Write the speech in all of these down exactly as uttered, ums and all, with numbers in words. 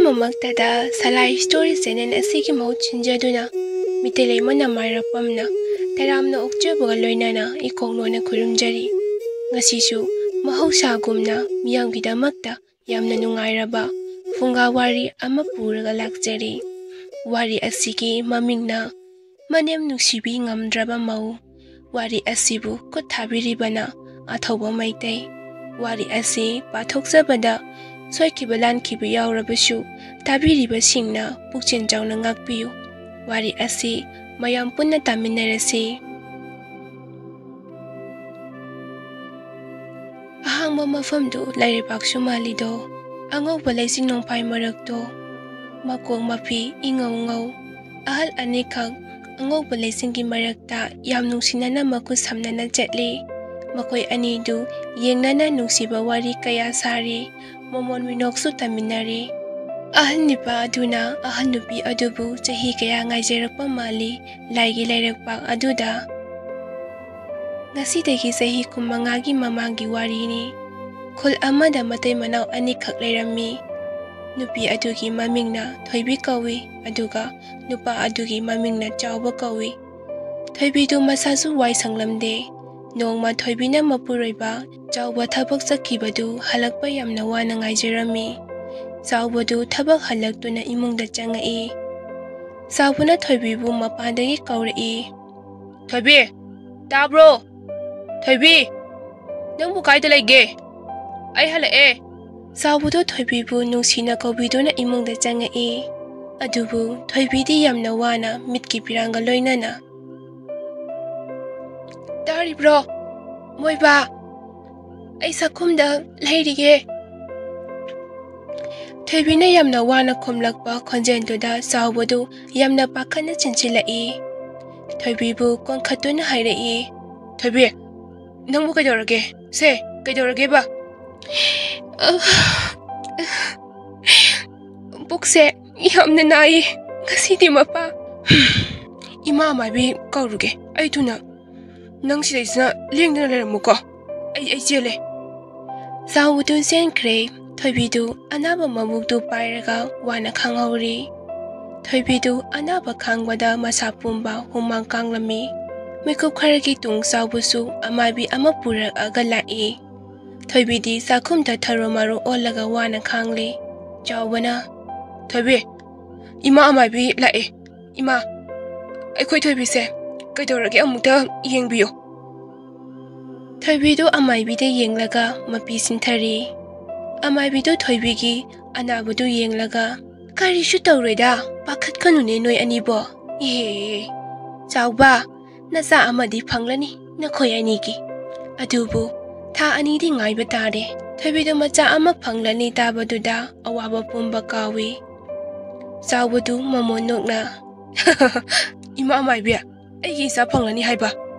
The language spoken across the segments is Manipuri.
ꯃꯃꯛꯇꯗ ꯁꯂꯥꯏ ꯁ꯭ꯇꯣꯔꯤ ꯆꯦꯅꯦꯜ ꯑꯁꯤꯒꯤ ꯃꯍꯨꯠ ꯁꯤꯟꯖꯗꯨꯅ ꯃꯤꯇꯩ ꯂꯩꯃ ꯅꯃꯥꯏꯔ ꯄꯝꯅ ꯇꯔꯥꯝꯅ ꯑꯣꯛꯆꯕꯒ ꯂꯣꯏꯅꯅ ꯏꯀꯣꯛꯅꯣꯅ ꯈꯨꯔꯨꯝꯖꯔꯤ꯫ ꯉꯁꯤꯁꯨ ꯃꯍꯧꯁꯥꯒꯨꯝꯅ ꯃꯤꯌꯥꯝꯒꯤꯗꯃꯛꯇ ꯌꯥꯝꯅ ꯅꯨꯡꯉꯥꯏꯔꯕ ꯐꯨꯡꯒꯥ ꯋꯥꯔꯤ ꯑꯃ ꯄꯨꯔꯒ ꯂꯥꯛꯆꯔꯤ꯫ ꯋꯥꯔꯤ ꯑꯁꯤꯒꯤ ꯃꯃꯤꯡꯅ ꯃꯅꯦꯝ ꯅꯨꯡꯁꯤꯕꯤ ꯉꯝꯗ꯭ꯔꯕ ꯃꯧ꯫ ꯋꯥꯔꯤ ꯑꯁꯤꯕꯨ ꯈꯨꯠ ꯊꯥꯕꯤꯔꯤꯕꯅ ꯑꯊꯧꯕ ꯃꯩꯇꯩ꯫ ꯋꯥꯔꯤ ꯑꯁꯤ ꯄꯥꯊꯣꯛꯆꯕꯗ ꯁꯣꯏꯈꯤꯕ ꯂꯥꯟꯈꯤꯕ ꯌꯥꯎꯔꯕꯁꯨ ꯇꯥꯕꯤꯔꯤꯕꯁꯤꯡꯅ ꯄꯨꯛꯆꯦꯜ ꯆꯥꯎꯅ ꯉꯥꯛꯄꯤꯌꯨ꯫ ꯋꯥꯔꯤ ꯑꯁꯤ ꯃꯌꯥꯝ ꯄꯨꯟꯅ ꯇꯥꯃꯤꯟꯅꯔꯁꯤ꯫ ꯑꯍꯥꯡꯕ ꯃꯐꯝꯗꯨ ꯂꯩꯔꯤꯕꯥꯛꯁꯨ ꯃꯥꯜꯂꯤꯗꯣ, ꯑꯉꯧꯕ ꯂꯩꯆꯤꯡ ꯅꯣꯡꯐꯥꯏ ꯃꯔꯛꯇꯣ, ꯃꯀꯣꯛ ꯃꯄꯤ ꯏꯉꯧ ꯉꯧ, ꯑꯍꯜ ꯑꯅꯤꯈꯛ ꯑꯉꯧꯕ ꯂꯩꯆꯤꯡꯒꯤ ꯃꯔꯛꯇ ꯌꯥꯝ ꯅꯨꯡꯁꯤꯅꯅ ꯃꯈꯨꯠ ꯁꯝꯅꯅ ꯆꯠꯂꯤ꯫ ꯃꯈꯣꯏ ꯑꯅꯤꯗꯨ ꯌꯦꯡꯅꯅ ꯅꯨꯡꯁꯤꯕ ꯋꯥꯔꯤ ꯀꯌꯥ ꯁꯥꯔꯤ, ꯃꯣꯃꯣꯟ ꯃꯤꯅꯣꯛꯁꯨ ꯇꯝꯃꯤꯟꯅꯔꯤ꯫ ꯑꯍꯜ ꯅꯨꯄꯥ ꯑꯗꯨꯅ ꯑꯍꯜ ꯅꯨꯄꯤ ꯑꯗꯨꯕꯨ ꯆꯍꯤ ꯀꯌꯥ ꯉꯥꯏꯖꯔꯛꯄ ꯃꯥꯜꯂꯤ ꯂꯥꯏꯒꯤ ꯂꯩꯔꯛꯄꯥꯛ ꯑꯗꯨꯗ꯫ ꯉꯁꯤꯗꯒꯤ ꯆꯍꯤ ꯀꯨꯟꯃꯉꯥꯒꯤ ꯃꯃꯥꯡꯒꯤ ꯋꯥꯔꯤꯅꯤ꯫ ꯈꯨꯜ ꯑꯃꯗ ꯃꯇꯩ ꯃꯅꯥꯎ ꯑꯅꯤꯈꯛ ꯂꯩꯔꯝꯃꯤ꯫ ꯅꯨꯄꯤ ꯑꯗꯨꯒꯤ ꯃꯃꯤꯡꯅ ꯊꯣꯏꯕꯤ ꯀꯧꯏ, ꯑꯗꯨꯒ ꯅꯨꯄꯥ ꯑꯗꯨꯒꯤ ꯃꯃꯤꯡꯅ ꯆꯥꯎꯕ ꯀꯧꯏ꯫ ꯊꯣꯏꯕꯤꯗꯨ ꯃꯁꯥꯁꯨ ꯋꯥꯏ ꯁꯪꯂꯝꯗꯦ꯫ ꯅꯣꯡꯃ ꯊꯣꯏꯕꯤꯅ ꯃꯄꯨꯔꯣꯏꯕ ꯆꯥꯎꯕ ꯊꯕꯛ ꯆꯠꯈꯤꯕꯗꯨ ꯍꯜꯂꯛꯄ ꯌꯥꯝꯅ ꯋꯥꯅ ꯉꯥꯏꯖꯔꯝꯃꯤ꯫ ꯆꯥꯎꯕꯗꯨ ꯊꯕꯛ ꯍꯜꯂꯛꯇꯨꯅ ꯏꯃꯨꯡꯗ ꯆꯪꯉꯛꯏ꯫ ꯆꯥꯎꯕꯅ ꯊꯣꯏꯕꯤꯕꯨ ꯃꯄꯥꯟꯗꯒꯤ ꯀꯧꯔꯛꯏ꯫ "ꯊꯣꯏꯕꯤ, ꯇꯥꯕ꯭ꯔꯣ? ꯊꯣꯏꯕꯤ, ꯅꯪꯕꯨ ꯀꯥꯏꯗ ꯂꯩꯒꯦ? ꯑꯩ ꯍꯜꯂꯛꯑꯦ!" ꯆꯥꯎꯕꯗꯨ ꯊꯣꯏꯕꯤꯕꯨ ꯅꯨꯡꯁꯤꯅ ꯀꯧꯕꯤꯗꯨꯅ ꯏꯃꯨꯡꯗ ꯆꯪꯉꯛꯏ꯫ ꯑꯗꯨꯕꯨ ꯊꯣꯏꯕꯤꯗꯤ ꯌꯥꯝꯅ ꯋꯥꯅ ꯃꯤꯠꯀꯤ ꯄꯤꯔꯥꯡꯒ ꯂꯣꯏꯅꯅ, "ꯇꯥꯔꯤꯕ꯭ꯔꯣ, ꯃꯣꯏꯕꯥ? ꯑꯩ ꯆꯥꯛꯈꯨꯝꯗ ꯂꯩꯔꯤꯌꯦ꯫" ꯊꯣꯏꯕꯤꯅ ꯌꯥꯝꯅ ꯋꯥꯅ ꯈꯨꯝꯂꯛꯄ ꯈꯣꯟꯖꯦꯜꯗꯨꯗ ꯆꯥꯎꯕꯗꯨ ꯌꯥꯝꯅ ꯄꯥꯈꯠꯅ ꯆꯦꯟꯁꯤꯜꯂꯛꯏ꯫ ꯊꯣꯏꯕꯤꯕꯨ ꯀꯣꯟꯈꯠꯇꯨꯅ ꯍꯥꯏꯔꯛꯏ꯫ "ꯊꯣꯏꯕꯤ, ꯅꯪꯕꯨ ꯀꯩꯗꯧꯔꯒꯦ? ꯁꯦ, ꯀꯩꯗꯧꯔꯒꯦꯕ?" "ꯄꯨꯛꯁꯦ ꯌꯥꯝꯅ ꯅꯥꯏꯌꯦ ꯉꯁꯤꯗꯤ, ꯃꯄꯥ꯫" "ꯏꯃꯥ ꯃꯥꯏꯕꯤ ꯀꯧꯔꯨꯒꯦ ꯑꯩ ꯊꯨꯅ꯫ ꯅꯪ ꯁꯤꯗꯩꯁꯤꯅ ꯂꯦꯡꯗꯅ ꯂꯩꯔꯝꯃꯨꯀꯣ꯫ ꯑꯩ, ꯑꯩ ꯆꯦꯜꯂꯦ꯫" ꯆꯥꯎꯕꯗꯨ ꯆꯦꯟꯈ꯭ꯔꯦ꯫ ꯊꯣꯏꯕꯤꯗꯨ ꯑꯅꯥꯕ ꯃꯕꯨꯛꯇꯨ ꯄꯥꯏꯔꯒ ꯋꯥꯅ ꯈꯥꯡꯍꯧꯔꯤ꯫ ꯊꯣꯏꯕꯤꯗꯨ ꯑꯅꯥꯕ ꯈꯥꯡꯕꯗ ꯃꯁꯥ ꯄꯨꯝꯕ ꯍꯨꯃꯥꯡ ꯀꯥꯡꯂꯝꯃꯤ꯫ ꯃꯤꯀꯨꯞ ꯈꯔꯒꯤ ꯇꯨꯡ ꯆꯥꯎꯕꯁꯨ ꯑꯃꯥꯏꯕꯤ ꯑꯃ ꯄꯨꯔꯛꯑꯒ ꯂꯥꯛꯏ꯫ ꯊꯣꯏꯕꯤꯗꯤ ꯆꯥꯛꯈꯨꯝꯗ ꯊꯔꯣ ꯃꯔꯣ ꯑꯣꯜꯂꯒ ꯋꯥꯅ ꯈꯥꯡꯂꯤ꯫ ꯆꯥꯎꯕꯅ, "ꯊꯣꯏꯕꯤ, ꯏꯃꯥ ꯑꯃꯥꯏꯕꯤ ꯂꯥꯛꯑꯦ꯫ ꯏꯃꯥ, ꯑꯩꯈꯣꯏ ꯊꯣꯏꯕꯤꯁꯦ ꯀꯩꯗꯧꯔꯒꯦ, ꯑꯃꯨꯛꯇ ꯌꯦꯡꯕꯤꯌꯨ꯫" ꯊꯣꯏꯕꯤꯗꯨ ꯑꯃꯥꯏꯕꯤꯗ ꯌꯦꯡꯂꯒ ꯃꯄꯤ ꯁꯤꯟꯊꯔꯤ꯫ ꯑꯃꯥꯏꯕꯤꯗꯨ ꯊꯣꯏꯕꯤꯒꯤ ꯑꯅꯥꯕꯗꯨ ꯌꯦꯡꯂꯒ, "ꯀꯔꯤꯁꯨ ꯇꯧꯔꯣꯏꯗ, ꯄꯥꯈꯠꯀꯅꯨꯅꯦ ꯅꯣꯏ ꯑꯅꯤꯕꯣ꯫ ꯏꯍꯦ, ꯆꯥꯎꯕ, ꯅꯆꯥ ꯑꯃꯗꯤ ꯐꯪꯂꯅꯤ ꯅꯈꯣꯏ ꯑꯅꯤꯒꯤ꯫ ꯑꯗꯨꯕꯨ ꯊꯥ ꯑꯅꯤꯗꯤ ꯉꯥꯏꯕ ꯇꯥꯔꯦ꯫" ꯊꯣꯏꯕꯤꯗꯨ ꯃꯆꯥ ꯑꯃ ꯐꯪꯂꯅꯤ ꯇꯥꯕꯗꯨꯗ ꯑꯋꯥꯕ ꯄꯨꯝꯕ ꯀꯥꯎꯏ꯫ ꯆꯥꯎꯕꯗꯨ ꯃꯃꯣꯟ ꯅꯣꯛꯅ, "ꯏꯃꯥ ꯑꯃꯥꯏꯕꯤ, ꯑꯩꯒꯤ ꯏꯆꯥ ꯐꯪꯂꯅꯤ ꯍꯥꯏꯕ?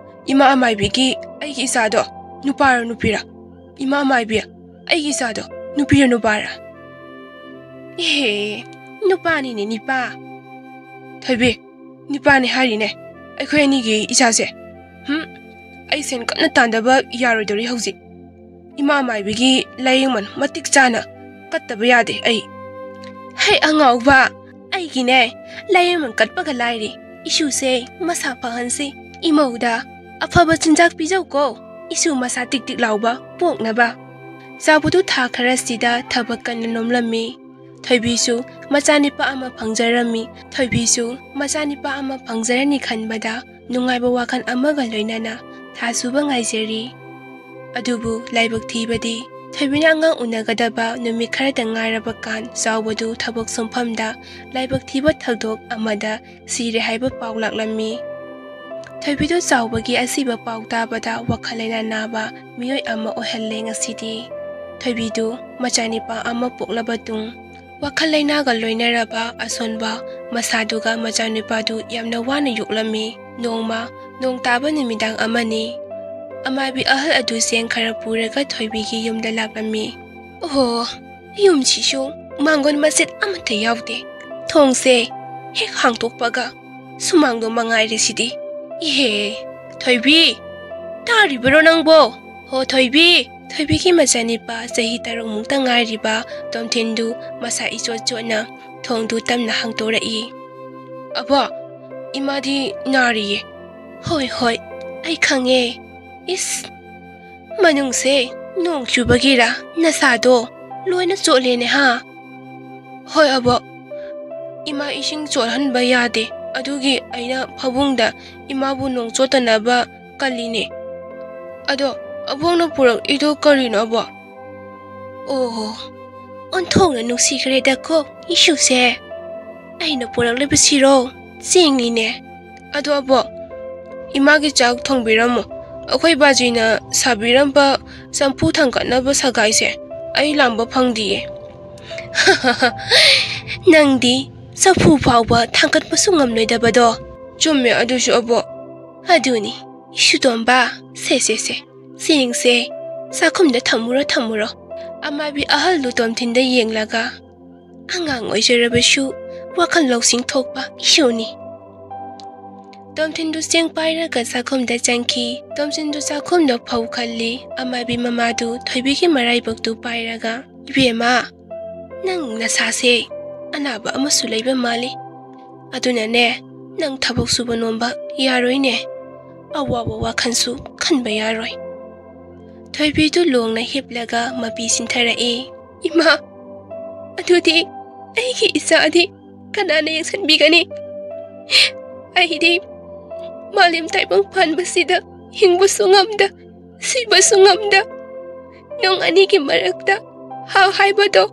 ꯏꯃꯥ ꯑꯃꯥꯏꯕꯤꯒꯤ ꯑꯩꯒꯤ ꯏꯆꯥꯗꯣ ꯅꯨꯄꯥꯔꯣ ꯅꯨꯄꯤꯔꯥ? ꯏꯃꯥ ꯑꯃꯥꯏꯕꯤ, ꯑꯩꯒꯤ ꯏꯆꯥꯗꯣ ꯅꯨꯄꯤꯔꯣ ꯅꯨꯄꯥꯔꯥ?" "ꯏꯍꯦ, ꯅꯨꯄꯥꯅꯤꯅꯦ, ꯅꯤꯄꯥ꯫" "ꯊꯣꯏꯕꯤ, ꯅꯤꯄꯥꯅꯤ ꯍꯥꯏꯔꯤꯅꯦ ꯑꯩꯈꯣꯏ ꯑꯅꯤꯒꯤ ꯏꯆꯥꯁꯦ꯫ ꯍꯨꯝ, ꯑꯩ ꯁꯦꯟ ꯀꯟꯅ ꯇꯥꯟꯗꯕ ꯌꯥꯔꯣꯏꯗꯧꯔꯤ ꯍꯧꯖꯤꯛ꯫ ꯏꯃꯥ ꯃꯥꯏꯕꯤꯒꯤ ꯂꯥꯏꯌꯦꯡꯃꯟ ꯃꯇꯤꯛ ꯆꯥꯅ ꯀꯠꯇꯕ ꯌꯥꯗꯦ ꯑꯩ꯫" "ꯍꯩ ꯑꯉꯥꯎꯕ, ꯑꯩꯒꯤꯅꯦ ꯂꯥꯏꯌꯦꯡꯃꯟ ꯀꯠꯄꯒ ꯂꯥꯏꯔꯤ꯫ ꯏꯁꯨꯁꯦ ꯃꯁꯥ ꯐꯍꯟꯁꯤ꯫ ꯏꯃꯧꯗ ꯑꯐꯕ ꯆꯤꯟꯖꯥꯛ ꯄꯤꯖꯧꯀꯣ, ꯏꯁꯨ ꯃꯁꯥ ꯇꯤꯛ ꯇꯤꯛ ꯂꯥꯎꯕ ꯄꯣꯛꯅꯕ꯫" ꯆꯥꯎꯕꯗꯨ ꯊꯥ ꯈꯔꯁꯤꯗ ꯊꯕꯛ ꯀꯟꯅ ꯅꯣꯝꯂꯝꯃꯤ꯫ ꯊꯣꯏꯕꯤꯁꯨ ꯃꯆꯥꯅꯤꯄꯥ ꯑꯃ ꯐꯪꯖꯔꯝꯃꯤ꯫ ꯊꯣꯏꯕꯤꯁꯨ ꯃꯆꯥꯅꯤꯄꯥ ꯑꯃ ꯐꯪꯖꯔꯅꯤ ꯈꯟꯕꯗ ꯅꯨꯡꯉꯥꯏꯕ ꯋꯥꯈꯜ ꯑꯃꯒ ꯂꯣꯏꯅꯅ ꯊꯥ ꯁꯨꯕ ꯉꯥꯏꯖꯔꯤ꯫ ꯑꯗꯨꯕꯨ ꯂꯥꯏꯕꯛ ꯊꯤꯕꯗꯤ ꯊꯣꯏꯕꯤꯅ ꯑꯉꯥꯡ ꯎꯅꯒꯗꯕ ꯅꯨꯃꯤꯠ ꯈꯔꯇ ꯉꯥꯏꯔꯕ ꯀꯥꯟ ꯆꯥꯎꯕꯗꯨ ꯊꯕꯛ ꯁꯨꯡꯐꯝꯗ ꯂꯥꯏꯕꯛ ꯊꯤꯕ ꯊꯧꯗꯣꯛ ꯑꯃꯗ ꯁꯤꯔꯦ ꯍꯥꯏꯕ ꯄꯥꯎ ꯂꯥꯛꯂꯝꯃꯤ꯫ ꯊꯣꯏꯕꯤꯗꯨ ꯆꯥꯎꯕꯒꯤ ꯑꯁꯤꯕ ꯄꯥꯎ ꯇꯥꯕꯗ ꯋꯥꯈꯜ ꯂꯩꯅꯥ ꯅꯥꯕ ꯃꯤꯑꯣꯏ ꯑꯃ ꯑꯣꯏꯍꯜꯂꯦ ꯉꯁꯤꯗꯤ꯫ ꯊꯣꯏꯕꯤꯗꯨ ꯃꯆꯥꯅꯤꯄꯥ ꯑꯃ ꯄꯣꯛꯂꯕ ꯇꯨꯡ ꯋꯥꯈꯜ ꯂꯩꯅꯥꯒ ꯂꯣꯏꯅꯔꯕ ꯑꯁꯣꯟꯕ ꯃꯁꯥꯗꯨꯒ ꯃꯆꯥꯅꯨꯄꯥꯗꯨ ꯌꯥꯝꯅ ꯋꯥꯅ ꯌꯣꯛꯂꯝꯃꯤ꯫ ꯅꯣꯡꯃ ꯅꯣꯡ ꯇꯥꯕ ꯅꯨꯃꯤꯗꯥꯡ ꯑꯃꯅꯤ꯫ ꯑꯃꯥꯏꯕꯤ ꯑꯍꯜ ꯑꯗꯨ ꯆꯦꯡ ꯈꯔ ꯄꯨꯔꯒ ꯊꯣꯏꯕꯤꯒꯤ ꯌꯨꯝꯗ ꯂꯥꯛꯂꯝꯃꯤ꯫ "ꯑꯣꯍꯣ, ꯌꯨꯝꯁꯤꯁꯨ ꯃꯥꯡꯒꯣꯟ ꯃꯆꯦꯠ ꯑꯃꯠꯇ ꯌꯥꯎꯗꯦ꯫ ꯊꯣꯡꯁꯦ ꯍꯦꯛ ꯍꯥꯡꯗꯣꯛꯄꯒ ꯁꯨꯃꯥꯡꯗꯣ ꯃꯉꯥꯏꯔꯦ ꯁꯤꯗꯤ꯫ ꯏꯍꯦ, ꯊꯣꯏꯕꯤ, ꯇꯥꯔꯤꯕꯔꯣ ꯅꯪꯕꯣ? ꯍꯣ ꯊꯣꯏꯕꯤ, ꯊꯣꯏꯕꯤꯒꯤ ꯃꯆꯥꯅꯤꯄꯥ ꯆꯍꯤ ꯇꯔꯨꯛꯃꯨꯛꯇ ꯉꯥꯏꯔꯤꯕ ꯇꯣꯝꯊꯤꯟꯗꯨ ꯃꯁꯥ ꯏꯆꯣꯠ ꯆꯣꯠꯅ ꯊꯣꯡꯗꯨ ꯇꯞꯅ ꯍꯥꯡꯇꯣꯔꯛꯏ꯫ "ꯑꯕꯣ, ꯏꯃꯥꯗꯤ ꯅꯥꯔꯤꯌꯦ꯫" "ꯍꯣꯏ, ꯍꯣꯏ, ꯑꯩ ꯈꯪꯉꯦ꯫ ꯏꯁ, ꯃꯅꯨꯡꯁꯦ ꯅꯣꯡ ꯆꯨꯕꯒꯤꯔ ꯅꯁꯥꯗꯣ ꯂꯣꯏꯅ ꯆꯣꯠꯂꯦꯅꯦ ꯍꯥ?" "ꯍꯣꯏ ꯑꯕꯣ, ꯏꯃꯥ ꯏꯁꯤꯡ ꯆꯣꯠꯍꯟꯕ ꯌꯥꯗꯦ, ꯑꯗꯨꯒꯤ ꯑꯩꯅ ꯐꯃꯨꯡꯗ ꯏꯃꯥꯕꯨ ꯅꯣꯡ ꯆꯣꯠꯇꯅꯕ ꯀꯜꯂꯤꯅꯦ꯫ ꯑꯗꯣ ꯑꯕꯣꯛꯅ ꯄꯨꯔꯛꯏꯗꯣ ꯀꯔꯤꯅꯣ ꯑꯕꯣ?" "ꯑꯣ, ꯑꯣꯟꯊꯣꯛꯅ ꯅꯨꯡꯁꯤꯈ꯭ꯔꯦꯗꯀꯣ ꯏꯁꯨꯁꯦ꯫ ꯑꯩꯅ ꯄꯨꯔꯛꯂꯤꯕꯁꯤꯔꯣ ꯆꯦꯡꯅꯤꯅꯦ꯫ ꯑꯗꯣ ꯑꯕꯣ, ꯏꯃꯥꯒꯤ ꯆꯥꯛ ꯊꯣꯡꯕꯤꯔꯝꯃꯣ꯫ ꯑꯩꯈꯣꯏ ꯕꯥꯖꯤꯅ ꯁꯥꯕꯤꯔꯝꯕ ꯆꯝꯐꯨ ꯊꯥꯡꯒꯠꯅꯕ ꯁꯒꯥꯏꯁꯦ ꯑꯩ ꯂꯥꯝꯕ ꯐꯪꯗꯤꯌꯦ꯫" "ꯅꯪꯗꯤ ꯆꯐꯨ ꯐꯥꯎꯕ ꯊꯥꯡꯒꯠꯄꯁꯨ ꯉꯝꯂꯣꯏꯗꯕꯗꯣ꯫" "ꯆꯨꯝꯃꯦ ꯑꯗꯨꯁꯨ ꯑꯕꯣ꯫" "ꯑꯗꯨꯅꯤ, ꯏꯁꯨꯇꯣꯝꯕ, ꯁꯦ, ꯁꯦ, ꯁꯦ, ꯆꯦꯡꯁꯦ ꯆꯥꯛꯈꯨꯝꯗ ꯊꯝꯃꯨꯔꯣ, ꯊꯝꯃꯨꯔꯣ꯫" ꯑꯃꯥꯏꯕꯤ ꯑꯍꯜꯗꯨ ꯇꯣꯝꯊꯤꯟꯗ ꯌꯦꯡꯂꯒ, "ꯑꯉꯥꯡ ꯑꯣꯏꯖꯔꯕꯁꯨ ꯋꯥꯈꯜ ꯂꯧꯁꯤꯡ ꯊꯣꯛꯄ ꯏꯁꯨꯅꯤ꯫" ꯇꯣꯝꯊꯤꯟꯗꯨ ꯆꯦꯡ ꯄꯥꯏꯔꯒ ꯆꯥꯛꯈꯨꯝꯗ ꯆꯪꯈꯤ꯫ ꯇꯣꯝꯊꯤꯟꯗꯨ ꯆꯥꯛꯈꯨꯝꯗ ꯐꯧ ꯈꯜꯂꯤ꯫ ꯑꯃꯥꯏꯕꯤ ꯃꯃꯥꯗꯨ ꯊꯣꯏꯕꯤꯒꯤ ꯃꯔꯥꯏꯕꯛꯇꯨ ꯄꯥꯏꯔꯒ, "ꯏꯕꯦꯝꯃ, ꯅꯪ ꯅꯁꯥꯁꯦ ꯑꯅꯥꯕ ꯑꯃꯁꯨ ꯂꯩꯕ ꯃꯥꯜꯂꯤ꯫ ꯑꯗꯨꯅꯅꯦ, ꯅꯪ ꯊꯕꯛ ꯁꯨꯕ ꯅꯣꯝꯕ ꯌꯥꯔꯣꯏꯅꯦ꯫ ꯑꯋꯥꯕ ꯋꯥꯈꯜꯁꯨ ꯈꯟꯕ ꯌꯥꯔꯣꯏ꯫" ꯊꯣꯏꯕꯤꯗꯨ ꯂꯣꯡꯅ ꯍꯤꯞꯂꯒ ꯃꯄꯤ ꯁꯤꯟꯊꯔꯛꯏ꯫ "ꯏꯃꯥ, ꯑꯗꯨꯗꯤ ꯑꯩꯒꯤ ꯏꯆꯥꯗꯤ ꯀꯅꯥꯅ ꯌꯦꯡꯁꯤꯟꯕꯤꯒꯅꯤ? ꯑꯩꯗꯤ ꯃꯥꯂꯦꯝ ꯇꯥꯏꯕꯪ ꯄꯥꯟꯕꯁꯤꯗ ꯍꯤꯡꯕꯁꯨ ꯉꯝꯗ, ꯁꯤꯕꯁꯨ ꯉꯝꯗ, ꯅꯨꯡ ꯑꯅꯤꯒꯤ ꯃꯔꯛꯇ ꯍꯥ ꯍꯥꯏꯕꯗꯣ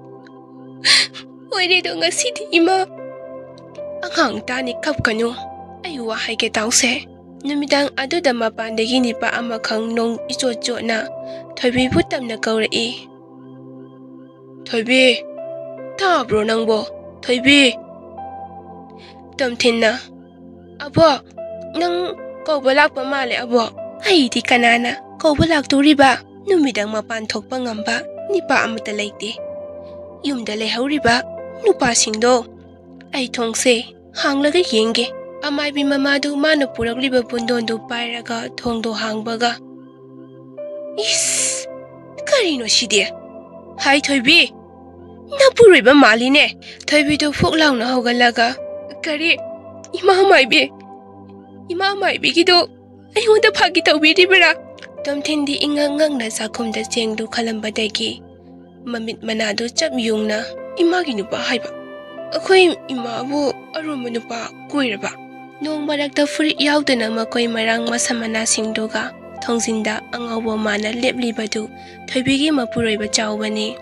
ꯑꯣꯏꯔꯦꯗꯣ ꯉꯁꯤꯗꯤ, ꯏꯃꯥ꯫" "ꯑꯉꯥꯡ ꯇꯥꯅꯤ, ꯀꯞꯀꯅꯨ꯫ ꯑꯩ ꯋꯥ ꯍꯥꯏꯒꯦ ꯇꯥꯎꯁꯦ꯫" ꯅꯨꯃꯤꯗꯥꯡ ꯑꯗꯨꯗ ꯃꯄꯥꯟꯗꯒꯤ ꯅꯤꯄꯥ ꯑꯃꯈꯛ ꯅꯣꯡ ꯏꯆꯣꯠ ꯆꯣꯠꯅ ꯊꯣꯏꯕꯤꯕꯨ ꯇꯞꯅ ꯀꯧꯔꯛꯏ꯫ "ꯊꯣꯏꯕꯤ, ꯇꯥꯕ꯭ꯔꯣ ꯅꯪꯕꯣ? ꯊꯣꯏꯕꯤ!" ꯇꯣꯝꯊꯤꯟꯅ, "ꯑꯕꯣ, ꯅꯪ ꯀꯧꯕ ꯂꯥꯛꯄ ꯃꯥꯜꯂꯦ ꯑꯕꯣ꯫" "ꯑꯩꯗꯤ ꯀꯅꯥꯅ ꯀꯧꯕ ꯂꯥꯛꯇꯣꯔꯤꯕ? ꯅꯨꯃꯤꯗꯥꯡ ꯃꯄꯥꯟ ꯊꯣꯛꯄ ꯉꯝꯕ ꯅꯤꯄꯥ ꯑꯃꯠꯇ ꯂꯩꯇꯦ꯫ ꯌꯨꯝꯗ ꯂꯩꯍꯧꯔꯤꯕ ꯅꯨꯄꯥꯁꯤꯡꯗꯣ꯫ ꯑꯩ ꯊꯣꯡꯁꯦ ꯍꯥꯡꯂꯒ ꯌꯦꯡꯒꯦ꯫" ꯑꯃꯥꯏꯕꯤ ꯃꯃꯥꯗꯨ ꯃꯥꯅ ꯄꯨꯔꯛꯂꯤꯕ ꯄꯨꯟꯗꯣꯟꯗꯨ ꯄꯥꯏꯔꯒ ꯊꯣꯡꯗꯣ ꯍꯥꯡꯕꯒ, "ꯏꯁ! "ꯀꯔꯤꯅꯣ ꯁꯤꯗꯤ? ꯍꯥꯏ ꯊꯣꯏꯕꯤ, ꯅꯄꯨꯔꯣꯏꯕ ꯃꯥꯜꯂꯤꯅꯦ!" ꯊꯣꯏꯕꯤꯗꯨ ꯐꯨꯛ ꯂꯥꯎꯅ ꯍꯧꯒꯠꯂꯒ, "ꯀꯔꯤ? ꯏꯃꯥ ꯃꯥꯏꯕꯤ! ꯏꯃꯥ ꯃꯥꯏꯕꯤꯒꯤꯗꯣ ꯑꯩꯉꯣꯟꯗ ꯐꯥꯒꯤ ꯇꯧꯕꯤꯔꯤꯕꯔꯥ?" ꯇꯣꯝꯊꯤꯟꯗꯤ ꯏꯉꯛ ꯉꯛꯅ ꯆꯥꯛꯈꯨꯝꯗ ꯆꯦꯡꯗꯨ ꯈꯜꯂꯝꯕꯗꯒꯤ ꯃꯃꯤꯠ ꯃꯅꯥꯗꯨ ꯆꯞ ꯌꯨꯡꯅ, "ꯏꯃꯥꯒꯤ ꯅꯨꯄꯥ ꯍꯥꯏꯕ? ꯑꯩꯈꯣꯏ ꯏꯃꯥꯕꯨ ꯑꯔꯣꯟꯕ ꯅꯨꯄꯥ ꯀꯣꯏꯔꯕ?" ꯅꯣꯡ ꯃꯔꯛꯇ ꯐꯨꯔꯤꯠ ꯌꯥꯎꯗꯅ ꯃꯀꯣꯏ ꯃꯔꯥꯡ ꯃꯁꯝ ꯃꯅꯥꯁꯤꯡꯗꯨꯒ ꯊꯣꯡꯖꯤꯟꯗ ꯑꯉꯥꯎꯕ ꯃꯥꯅ ꯂꯦꯞꯂꯤꯕꯗꯨ ꯊꯣꯏꯕꯤꯒꯤ ꯃꯄꯨꯔꯣꯏꯕ ꯆꯥꯎꯕꯅꯤ꯫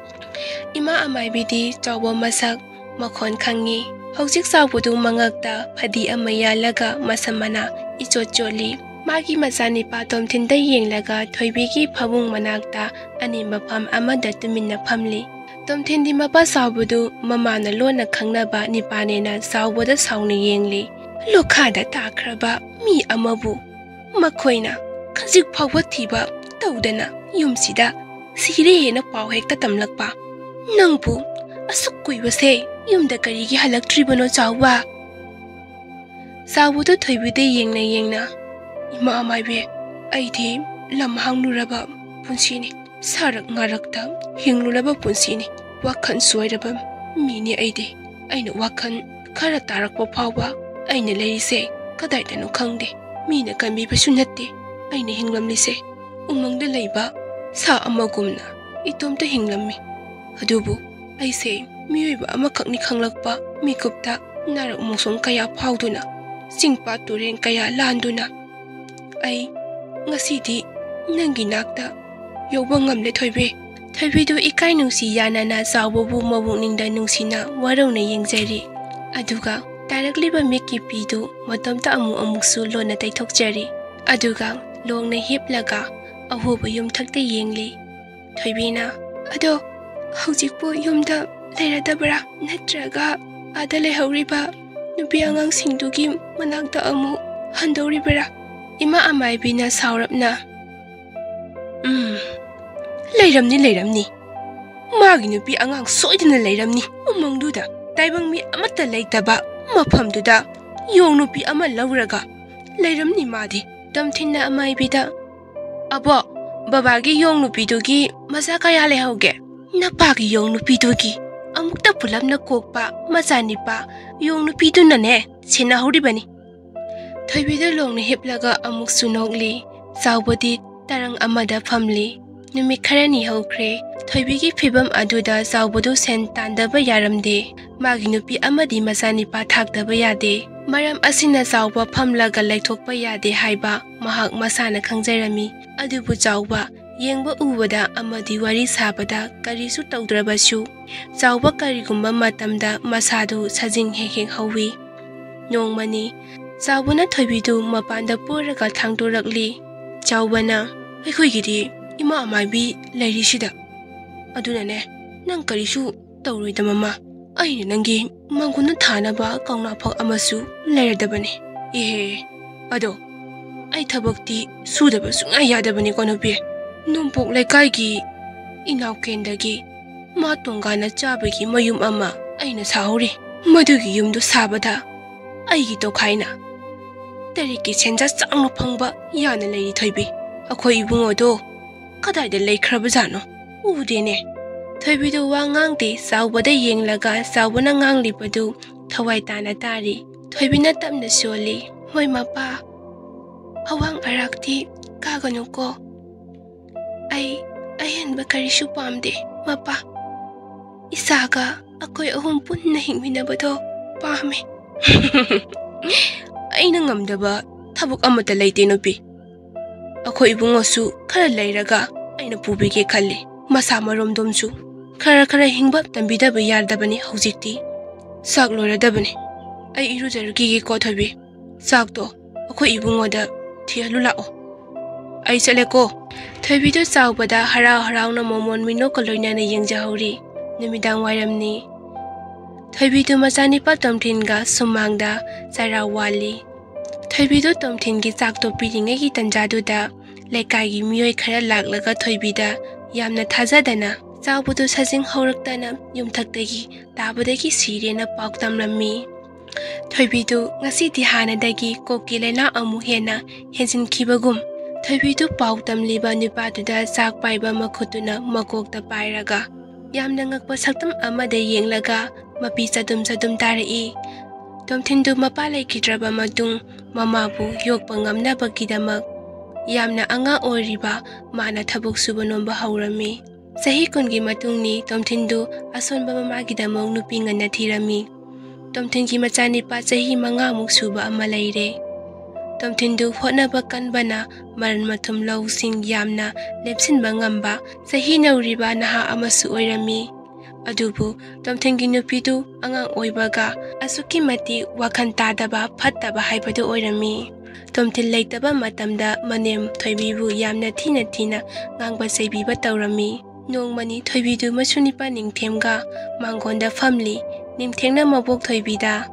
ꯏꯃꯥ ꯑꯃꯥꯏꯕꯤꯗꯤ ꯆꯥꯎꯕ ꯃꯁꯛ ꯃꯈꯣꯟ ꯈꯪꯉꯤ꯫ ꯍꯧꯖꯤꯛ ꯆꯥꯎꯕꯗꯨ ꯃꯉꯛꯇ ꯐꯗꯤ ꯑꯃ ꯌꯥꯜꯂꯒ ꯃꯁꯝ ꯃꯅꯥ ꯏꯆꯣꯠ ꯆꯣꯠꯂꯤ꯫ ꯃꯥꯒꯤ ꯃꯆꯥꯅꯤꯄꯥ ꯇꯣꯝꯊꯤꯟꯗ ꯌꯦꯡꯂꯒ ꯊꯣꯏꯕꯤꯒꯤ ꯐꯃꯨꯡ ꯃꯅꯥꯛꯇ ꯑꯅꯦꯝꯕ ꯐꯝ ꯑꯃꯗ ꯇꯨꯃꯤꯟꯅ ꯐꯝꯂꯤ꯫ ꯇꯣꯝꯊꯤꯟꯗꯤ ꯃꯄꯥ ꯆꯥꯎꯕꯗꯨ ꯃꯃꯥꯅ ꯂꯣꯟꯅ ꯈꯪꯅꯕ ꯅꯤꯄꯥꯅꯦꯅ ꯆꯥꯎꯕꯗ ꯁꯥꯎꯅ ꯌꯦꯡꯂꯤ꯫ "ꯂꯣꯈꯥꯗ ꯇꯥꯈ꯭ꯔꯕ ꯃꯤ ꯑꯃꯕꯨ ꯃꯈꯣꯏꯅ ꯈꯖꯤꯛ ꯐꯥꯎꯕ ꯊꯤꯕ ꯇꯧꯗꯅ ꯌꯨꯝꯁꯤꯗ ꯁꯤꯔꯦ ꯍꯦꯟꯅ ꯄꯥꯎ ꯍꯦꯛꯇ ꯇꯝꯂꯛꯄ꯫ ꯅꯪꯕꯨ ꯑꯁꯨꯛ ꯀꯨꯏꯕꯁꯦ ꯌꯨꯝꯗ ꯀꯔꯤꯒꯤ ꯍꯜꯂꯛꯇ꯭ꯔꯤꯕꯅꯣ, ꯆꯥꯎꯕ?" ꯆꯥꯎꯕꯗꯨ ꯊꯣꯏꯕꯤꯗ ꯌꯦꯡꯅ ꯌꯦꯡꯅ, "ꯏꯃꯥ ꯃꯥꯏꯕꯤ, ꯑꯩꯗꯤ ꯂꯝ ꯍꯥꯡꯂꯨꯔꯕ ꯄꯨꯟꯁꯤꯅꯤ, ꯁꯥꯔꯛ ꯉꯥꯔꯛꯇ ꯍꯤꯡꯂꯨꯔꯕ ꯄꯨꯟꯁꯤꯅꯤ, ꯋꯥꯈꯜ ꯆꯣꯏꯔꯕ ꯃꯤꯅꯤ ꯑꯩꯗꯤ꯫ ꯑꯩꯅ ꯋꯥꯈꯜ ꯈꯔ ꯇꯥꯔꯛꯄ ꯐꯥꯎꯕ ꯑꯩꯅ ꯂꯩꯔꯤꯁꯦ ꯀꯗꯥꯏꯗꯅꯣ ꯈꯪꯗꯦ꯫ ꯃꯤꯅ ꯀꯟꯕꯤꯕꯁꯨ ꯅꯠꯇꯦ ꯑꯩꯅ ꯍꯤꯡꯂꯝꯂꯤꯁꯦ꯫ ꯎꯃꯪꯗ ꯂꯩꯕ ꯁꯥ ꯑꯃꯒꯨꯝꯅ ꯏꯇꯣꯝꯇ ꯍꯤꯡꯂꯝꯃꯤ꯫ ꯑꯗꯨꯕꯨ ꯑꯩꯁꯦ ꯃꯤꯑꯣꯏꯕ ꯑꯃꯈꯛꯅꯤ ꯈꯪꯂꯛꯄ ꯃꯤꯀꯨꯞꯇ ꯅꯥꯔꯛ ꯃꯣꯡꯁꯣꯡ ꯀꯌꯥ ꯐꯥꯎꯗꯨꯅ, ꯆꯤꯡ ꯄꯥꯠ ꯇꯨꯔꯦꯟ ꯀꯌꯥ ꯂꯥꯟꯗꯨꯅ ꯑꯩ ꯉꯁꯤꯗꯤ ꯅꯪꯒꯤ ꯅꯥꯛꯇ ꯌꯧꯕ ꯉꯝꯂꯦ, ꯊꯣꯏꯕꯤ꯫" ꯊꯣꯏꯕꯤꯗꯨ ꯏꯀꯥꯏ ꯅꯨꯡꯁꯤ ꯌꯥꯅꯅ ꯆꯥꯎꯕꯕꯨ ꯃꯕꯨꯛꯅꯤꯡꯗ ꯅꯨꯡꯁꯤꯅ ꯋꯥꯔꯧꯅ ꯌꯦꯡꯖꯔꯤ꯫ ꯑꯗꯨꯒ ꯇꯥꯔꯛꯂꯤꯕ ꯃꯤꯠꯀꯤ ꯄꯤꯗꯨ ꯃꯇꯣꯝꯇ ꯑꯃꯨꯛ ꯑꯃꯨꯛꯁꯨ ꯂꯣꯟꯅ ꯇꯩꯊꯣꯛꯆꯔꯤ꯫ ꯑꯗꯨꯒ ꯂꯣꯡꯅ ꯍꯤꯞꯂꯒ ꯑꯍꯣꯕ ꯌꯨꯝꯊꯛꯇ ꯌꯦꯡꯂꯤ꯫ ꯊꯣꯏꯕꯤꯅ, "ꯑꯗꯣ ꯍꯧꯖꯤꯛꯄꯨ ꯌꯨꯝꯗ ꯂꯩꯔꯗꯕ꯭ꯔꯥ? ꯅꯠꯇ꯭ꯔꯒ ꯑꯥꯗ ꯂꯩꯍꯧꯔꯤꯕ ꯅꯨꯄꯤ ꯑꯉꯥꯡꯁꯤꯡꯗꯨꯒꯤ ꯃꯅꯥꯛꯇ ꯑꯃꯨꯛ ꯍꯟꯗꯧꯔꯤꯕ꯭ꯔꯥ?" ꯏꯃꯥ ꯑꯃꯥꯏꯕꯤꯅ ꯁꯥꯎꯔꯞꯅ, "ꯎꯝ, ꯂꯩꯔꯝꯅꯤ, ꯂꯩꯔꯝꯅꯤ꯫ ꯃꯥꯒꯤ ꯅꯨꯄꯤ ꯑꯉꯥꯡ ꯁꯣꯏꯗꯅ ꯂꯩꯔꯝꯅꯤ꯫ ꯎꯃꯪꯗꯨꯗ ꯇꯥꯏꯕꯪ ꯃꯤ ꯑꯃꯠꯇ ꯂꯩꯇꯕ ꯃꯐꯝꯗꯨꯗ ꯌꯣꯡ ꯅꯨꯄꯤ ꯑꯃ ꯂꯧꯔꯒ ꯂꯩꯔꯝꯅꯤ ꯃꯥꯗꯤ꯫" ꯇꯣꯝꯊꯤꯟꯅ ꯑꯃꯥꯏꯕꯤꯗ, "ꯑꯕꯣ, ꯕꯕꯥꯒꯤ ꯌꯣꯡ ꯅꯨꯄꯤꯗꯨꯒꯤ ꯃꯆꯥ ꯀꯌꯥ ꯂꯩꯍꯧꯒꯦ? ꯅꯄꯥꯒꯤ ꯌꯣꯡ ꯅꯨꯄꯤꯗꯨꯒꯤ ꯑꯃꯨꯛꯇ ꯄꯨꯂꯞꯅ ꯀꯣꯛꯄ ꯃꯆꯥꯅꯤꯄꯥ ꯌꯣꯡ ꯅꯨꯄꯤꯗꯨꯅꯅꯦ ꯁꯦꯟꯅꯍꯧꯔꯤꯕꯅꯤ꯫ ꯊꯣꯏꯕꯤꯗꯨ ꯂꯣꯡꯅ ꯍꯤꯞꯂꯒ ꯑꯃꯨꯛꯁꯨ ꯅꯣꯛꯂꯤ꯫ ꯆꯥꯎꯕꯗꯤ ꯇꯔꯪ ꯑꯃꯗ ꯐꯝꯂꯤ꯫ ꯅꯨꯃꯤꯠ ꯈꯔꯅꯤ ꯍꯧꯈ꯭ꯔꯦ꯫ ꯊꯣꯏꯕꯤꯒꯤ ꯐꯤꯕꯝ ꯑꯗꯨꯗ ꯆꯥꯎꯕꯗꯨ ꯁꯦꯟ ꯇꯥꯟꯗꯕ ꯌꯥꯔꯝꯗꯦ꯫ ꯃꯥꯒꯤ ꯅꯨꯄꯤ ꯑꯃꯗꯤ ꯃꯆꯥꯅꯤꯄꯥ ꯊꯥꯛꯇꯕ ꯌꯥꯗꯦ꯫ ꯃꯔꯝ ꯑꯁꯤꯅ ꯆꯥꯎꯕ ꯐꯝꯂꯒ ꯂꯩꯊꯣꯛꯄ ꯌꯥꯗꯦ ꯍꯥꯏꯕ ꯃꯍꯥꯛ ꯃꯁꯥꯅ ꯈꯪꯖꯔꯝꯃꯤ꯫ ꯑꯗꯨꯕꯨ ꯆꯥꯎꯕ ꯌꯦꯡꯕ ꯎꯕꯗ ꯑꯃꯗꯤ ꯋꯥꯔꯤ ꯁꯥꯕꯗ ꯀꯔꯤꯁꯨ ꯇꯧꯗ꯭ꯔꯕꯁꯨ, ꯆꯥꯎꯕ ꯀꯔꯤꯒꯨꯝꯕ ꯃꯇꯝꯗ ꯃꯁꯥꯗꯨ ꯁꯥꯖꯤꯡ ꯍꯦꯛ ꯍꯦꯛ ꯍꯧꯏ꯫ ꯅꯣꯡꯃꯅꯤ ꯆꯥꯎꯕꯅ ꯊꯣꯏꯕꯤꯗꯨ ꯃꯄꯥꯟꯗ ꯄꯨꯔꯒ ꯊꯥꯡꯗꯣꯔꯛꯂꯤ꯫ ꯆꯥꯎꯕꯅ, "ꯑꯩꯈꯣꯏꯒꯤꯗꯤ ꯏꯃꯥ ꯃꯥꯏꯕꯤ ꯂꯩꯔꯤꯁꯤꯗ, ꯑꯗꯨꯅꯅꯦ ꯅꯪ ꯀꯔꯤꯁꯨ ꯇꯧꯔꯣꯏꯗ ꯃꯃꯥ꯫ ꯑꯩꯅ ꯅꯪꯒꯤ ꯃꯪꯒꯣꯟꯗ ꯊꯥꯅꯕ ꯀꯧꯅꯥ ꯐꯛ ꯑꯃꯁꯨ ꯂꯩꯔꯗꯕꯅꯤ꯫ ꯏꯍꯦ, ꯑꯗꯣ ꯑꯩ ꯊꯕꯛꯇꯤ ꯁꯨꯗꯕ ꯁꯨꯡꯌꯥ ꯌꯥꯗꯕꯅꯤꯀꯣ ꯅꯨꯄꯤ꯫ ꯅꯣꯡꯄꯣꯛ ꯂꯩꯀꯥꯏꯒꯤ ꯏꯅꯥꯎꯀꯦꯟꯗꯒꯤ ꯃꯥ ꯇꯣꯡꯒꯥꯅ ꯆꯥꯕꯒꯤ ꯃꯌꯨꯝ ꯑꯃ ꯑꯩꯅ ꯁꯥꯍꯧꯔꯤ꯫ ꯃꯗꯨꯒꯤ ꯌꯨꯝꯗꯨ ꯁꯥꯕꯗ ꯑꯩꯒꯤ ꯇꯣꯈꯥꯏꯅ ꯇꯔꯦꯠꯀꯤ ꯁꯦꯟꯖꯥ ꯆꯥꯎꯅ ꯐꯪꯕ ꯌꯥꯅ ꯂꯩꯔꯤ ꯊꯣꯏꯕꯤ꯫ ꯑꯩꯈꯣꯏ ꯏꯕꯨꯡꯉꯣꯗꯣ ꯀꯗꯥꯏꯗ ꯂꯩꯈ꯭ꯔꯕꯖꯥꯠꯅꯣ? ꯎꯗꯦꯅꯦ꯫" ꯊꯣꯏꯕꯤꯗꯨ ꯋꯥ ꯉꯥꯡꯗꯦ, ꯆꯥꯎꯕꯗ ꯌꯦꯡꯂꯒ ꯆꯥꯎꯕꯅ ꯉꯥꯡꯂꯤꯕꯗꯨ ꯊꯋꯥꯏ ꯇꯥꯅ ꯇꯥꯔꯤ꯫ ꯊꯣꯏꯕꯤꯅ ꯇꯞꯅ ꯁꯣꯜꯂꯤ, "ꯍꯣꯏ ꯃꯄꯥ, ꯑꯋꯥꯡ ꯑꯔꯥꯛꯇꯤ ꯀꯥꯒꯅꯨꯀꯣ꯫ ꯑꯩ ꯑꯍꯦꯟꯕ ꯀꯔꯤꯁꯨ ꯄꯥꯝꯗꯦ ꯃꯄꯥ꯫ ꯏꯆꯥꯒ ꯑꯩꯈꯣꯏ ꯑꯍꯨꯝ ꯄꯨꯟꯅ ꯍꯤꯡꯃꯤꯟꯅꯕꯗꯣ ꯄꯥꯝꯃꯦ꯫" "ꯑꯩꯅ ꯉꯝꯗꯕ ꯊꯕꯛ ꯑꯃꯠꯇ ꯂꯩꯇꯦ ꯅꯨꯄꯤ꯫ ꯑꯩꯈꯣꯏ ꯏꯕꯨꯡꯉꯣꯁꯨ ꯈꯔ ꯂꯩꯔꯒ ꯑꯩꯅ ꯄꯨꯕꯤꯒꯦ ꯈꯜꯂꯤ꯫ ꯃꯁꯥ ꯃꯔꯣꯝꯗꯣꯝꯁꯨ ꯈꯔ ꯈꯔ ꯍꯤꯡꯕ ꯇꯝꯕꯤꯗꯕ ꯌꯥꯗꯕꯅꯤ ꯍꯧꯖꯤꯛꯇꯤ꯫ ꯆꯥꯛ ꯂꯣꯏꯔꯗꯕꯅꯤ꯫ ꯑꯩ ꯏꯔꯨꯖꯔꯨꯈꯤꯒꯦꯀꯣ ꯊꯣꯏꯕꯤ꯫ ꯆꯥꯛꯇꯣ ꯑꯩꯈꯣꯏ ꯏꯕꯨꯡꯉꯣꯗ ꯊꯤꯍꯜꯂꯨ ꯂꯥꯛꯑꯣ꯫ ꯑꯩ ꯆꯠꯂꯦꯀꯣ꯫" ꯊꯣꯏꯕꯤꯗꯨ ꯆꯥꯎꯕꯗ ꯍꯔꯥꯎ ꯍꯔꯥꯎꯅ ꯃꯣꯃꯣꯟ ꯃꯤꯅꯣꯛꯀ ꯂꯣꯏꯅꯅ ꯌꯦꯡꯖꯍꯧꯔꯤ꯫ ꯅꯨꯃꯤꯗꯥꯡ ꯋꯥꯏꯔꯝꯅꯤ꯫ ꯊꯣꯏꯕꯤꯗꯨ ꯃꯆꯥꯅꯤꯄꯥ ꯇꯣꯝꯊꯤꯟꯒ ꯁꯨꯃꯥꯡꯗ ꯆꯔꯥ ꯋꯥꯜꯂꯤ꯫ ꯊꯣꯏꯕꯤꯗꯨ ꯇꯣꯝꯊꯤꯟꯒꯤ ꯆꯥꯛꯇꯣ ꯄꯤꯔꯤꯉꯩꯒꯤ ꯇꯟꯖꯥꯗꯨꯗ ꯂꯩꯀꯥꯏꯒꯤ ꯃꯤꯑꯣꯏ ꯈꯔ ꯂꯥꯛꯂꯒ ꯊꯣꯏꯕꯤꯗ ꯌꯥꯝꯅ ꯊꯥꯖꯗꯅ ꯆꯥꯎꯕꯗꯨ ꯁꯥꯖꯤꯡ ꯍꯧꯔꯛꯇꯅ ꯌꯨꯝꯊꯛꯇꯒꯤ ꯇꯥꯕꯗꯒꯤ ꯁꯤꯔꯦꯅ ꯄꯥꯎ ꯇꯝꯂꯝꯃꯤ꯫ ꯊꯣꯏꯕꯤꯗꯨ ꯉꯁꯤꯗꯤ ꯍꯥꯟꯅꯗꯒꯤ ꯀꯣꯛꯀꯤ ꯂꯥꯏꯅꯥ ꯑꯃꯨꯛ ꯍꯦꯟꯅ ꯍꯦꯟꯖꯤꯟꯈꯤꯕꯒꯨꯝ ꯊꯣꯏꯕꯤꯗꯨ ꯄꯥꯎ ꯇꯝꯂꯤꯕ ꯅꯨꯄꯥꯗꯨꯗ ꯆꯥꯛ ꯄꯥꯏꯕ ꯃꯈꯨꯠꯇꯨꯅ ꯃꯀꯣꯛꯇ ꯄꯥꯏꯔꯒ ꯌꯥꯝꯅ ꯉꯛꯄ ꯁꯛꯇꯝ ꯑꯃꯗ ꯌꯦꯡꯂꯒ ꯃꯄꯤ ꯆꯗꯨꯝ ꯆꯗꯨꯝ ꯇꯥꯔꯛꯏ꯫ ꯇꯣꯝꯊꯤꯟꯗꯨ ꯃꯄꯥ ꯂꯩꯈꯤꯗ꯭ꯔꯕ ꯃꯇꯨꯡ ꯃꯃꯥꯕꯨ ꯌꯣꯛꯄ ꯉꯝꯅꯕꯒꯤꯗꯃꯛ ꯌꯥꯝꯅ ꯑꯉꯥꯡ ꯑꯣꯏꯔꯤꯕ ꯃꯥꯅ ꯊꯕꯛ ꯁꯨꯕ ꯅꯣꯝꯕ ꯍꯧꯔꯝꯃꯤ꯫ ꯆꯍꯤ ꯀꯨꯟꯒꯤ ꯃꯇꯨꯡꯅꯤ ꯇꯣꯝꯊꯤꯟꯗꯨ ꯑꯁꯣꯟꯕ ꯃꯃꯥꯒꯤꯗꯃꯛ ꯅꯨꯄꯤ ꯉꯟꯅ ꯊꯤꯔꯝꯃꯤ꯫ ꯇꯣꯝꯊꯤꯟꯒꯤ ꯃꯆꯥꯅꯤꯄꯥ ꯆꯍꯤ ꯃꯉꯥꯃꯨꯛ ꯁꯨꯕ ꯑꯃ ꯂꯩꯔꯦ꯫ ꯇꯣꯝꯊꯤꯟꯗꯨ ꯍꯣꯠꯅꯕ ꯀꯟꯕꯅ ꯃꯔꯟ ꯃꯊꯨꯝ ꯂꯧꯁꯤꯡ ꯌꯥꯝꯅ ꯂꯦꯞꯁꯤꯟꯕ ꯉꯝꯕ ꯆꯍꯤ ꯅꯧꯔꯤꯕ ꯅꯍꯥ ꯑꯃꯁꯨ ꯑꯣꯏꯔꯝꯃꯤ꯫ ꯑꯗꯨꯕꯨ ꯇꯣꯝꯊꯤꯟꯒꯤ ꯅꯨꯄꯤꯗꯨ ꯑꯉꯥꯡ ꯑꯣꯏꯕꯒ ꯑꯁꯨꯛꯀꯤ ꯃꯇꯤꯛ ꯋꯥꯈꯜ ꯇꯥꯗꯕ ꯐꯠꯇꯕ ꯍꯥꯏꯕꯗꯨ ꯑꯣꯏꯔꯝꯃꯤ꯫ ꯇꯣꯝꯊꯤꯟ ꯂꯩꯇꯕ ꯃꯇꯝꯗ ꯃꯅꯦꯝ ꯊꯣꯏꯕꯤꯕꯨ ꯌꯥꯝꯅ ꯊꯤꯅ ꯊꯤꯅ ꯉꯥꯡꯕ ꯆꯩꯕꯤꯕ ꯇꯧꯔꯝꯃꯤ꯫ ꯅꯣꯡꯃꯅꯤ ꯊꯣꯏꯕꯤꯗꯨ ꯃꯁꯨ ꯅꯤꯄꯥ ꯅꯤꯡꯊꯦꯝꯒ ꯃꯥꯡꯒꯣꯟꯗ ꯐꯝꯂꯤ꯫ ꯅꯤꯡꯊꯦꯝꯅ ꯃꯕꯣꯛ ꯊꯣꯏꯕꯤꯗ,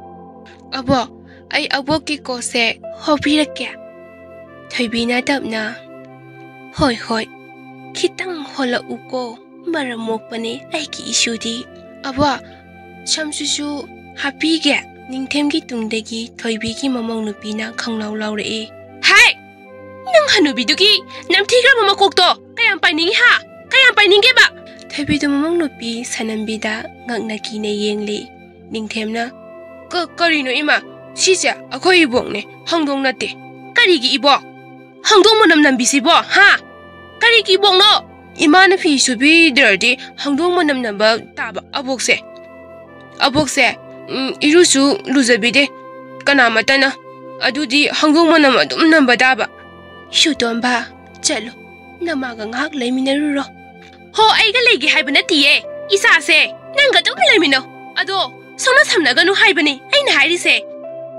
"ꯑꯕꯣꯛ, ꯑꯩ ꯑꯕꯣꯛꯀꯤ ꯀꯣꯛꯁꯦ ꯍꯣꯄꯤꯔꯛꯀꯦ꯫" ꯊꯣꯏꯕꯤꯅ ꯇꯞꯅ, "ꯍꯣꯏ, ꯍꯣꯏ, ꯈꯤꯇꯪ ꯍꯣꯜꯂꯛꯎꯀꯣ, ꯃꯔꯝ ꯃꯣꯛꯄꯅꯦ ꯑꯩꯒꯤ ꯏꯁꯨꯗꯤ꯫" "ꯑꯕꯣꯛ, ꯁꯝꯁꯤꯁꯨ ꯍꯥꯞꯄꯤꯒꯦ꯫" ꯅꯤꯡꯊꯦꯝꯒꯤ ꯇꯨꯡꯗꯒꯤ ꯊꯣꯏꯕꯤꯒꯤ ꯃꯃꯧ ꯅꯨꯄꯤꯅ ꯈꯪꯂꯥꯎ ꯂꯥꯎꯔꯛꯏ꯫ "ꯍꯥꯏ! ꯅꯪ ꯍꯅꯨꯕꯤꯗꯨꯒꯤ ꯅꯝꯊꯤꯈ꯭ꯔꯕ ꯃꯀꯣꯛꯇꯣ ꯀꯌꯥꯝ ꯄꯥꯏꯅꯤꯡꯉꯤ ꯍꯥ? ꯀꯌꯥꯝ ꯄꯥꯏꯅꯤꯡꯒꯦꯕ?" ꯊꯣꯏꯕꯤꯗꯨ ꯃꯃꯧ ꯅꯨꯄꯤ ꯁꯅꯝꯕꯤꯗ ꯉꯛꯅ ꯀꯤꯅ ꯌꯦꯡꯂꯤ꯫ ꯅꯤꯡꯊꯦꯝꯅ, "ꯀ-, ꯀꯔꯤꯅꯣ ꯏꯃꯥ? ꯁꯤꯁꯦ ꯑꯩꯈꯣꯏ ꯏꯕꯣꯛꯅꯦ, ꯍꯧꯗꯣꯡ ꯅꯠꯇꯦ꯫" "ꯀꯔꯤꯒꯤ ꯏꯕꯣꯛ? ꯍꯧꯗꯣꯡ ꯃꯅꯝ ꯅꯝꯕꯤꯁꯤꯕꯣ, ꯍꯥ? ꯀꯔꯤꯒꯤ ꯏꯕꯣꯛꯅꯣ?" "ꯏꯃꯥꯅ ꯐꯤ ꯁꯨꯕꯤꯗ꯭ꯔꯗꯤ ꯍꯧꯗꯣꯡ ꯃꯅꯝ ꯅꯝꯕ ꯇꯥꯕ ꯑꯕꯣꯛꯁꯦ꯫ ꯑꯕꯣꯛꯁꯦ, ꯎꯝ, ꯏꯔꯨꯁꯨ ꯂꯨꯖꯕꯤꯗꯦ ꯀꯅꯥꯃꯠꯇꯅ꯫ ꯑꯗꯨꯗꯤ ꯍꯧꯗꯣꯡ ꯃꯅꯝ ꯑꯗꯨꯝ ꯅꯝꯕ ꯇꯥꯕ꯫" "ꯁꯨꯇꯣꯝꯕ, ꯆꯠꯂꯨ, ꯅꯃꯥꯒ ꯉꯥꯏꯍꯥꯛ ꯂꯩꯃꯤꯟꯅꯔꯨꯔꯣ꯫" "ꯍꯣ, ꯑꯩꯒ ꯂꯩꯒꯦ ꯍꯥꯏꯕ ꯅꯠꯇꯤꯌꯦ, ꯏꯆꯥꯁꯦ꯫ ꯅꯪꯒ ꯑꯗꯨꯝ ꯂꯩꯃꯤꯟꯅꯧ꯫ ꯑꯗꯣ ꯁꯣꯝꯅ ꯁꯝꯅꯒꯅꯨ ꯍꯥꯏꯕꯅꯤ ꯑꯩꯅ ꯍꯥꯏꯔꯤꯁꯦ꯫"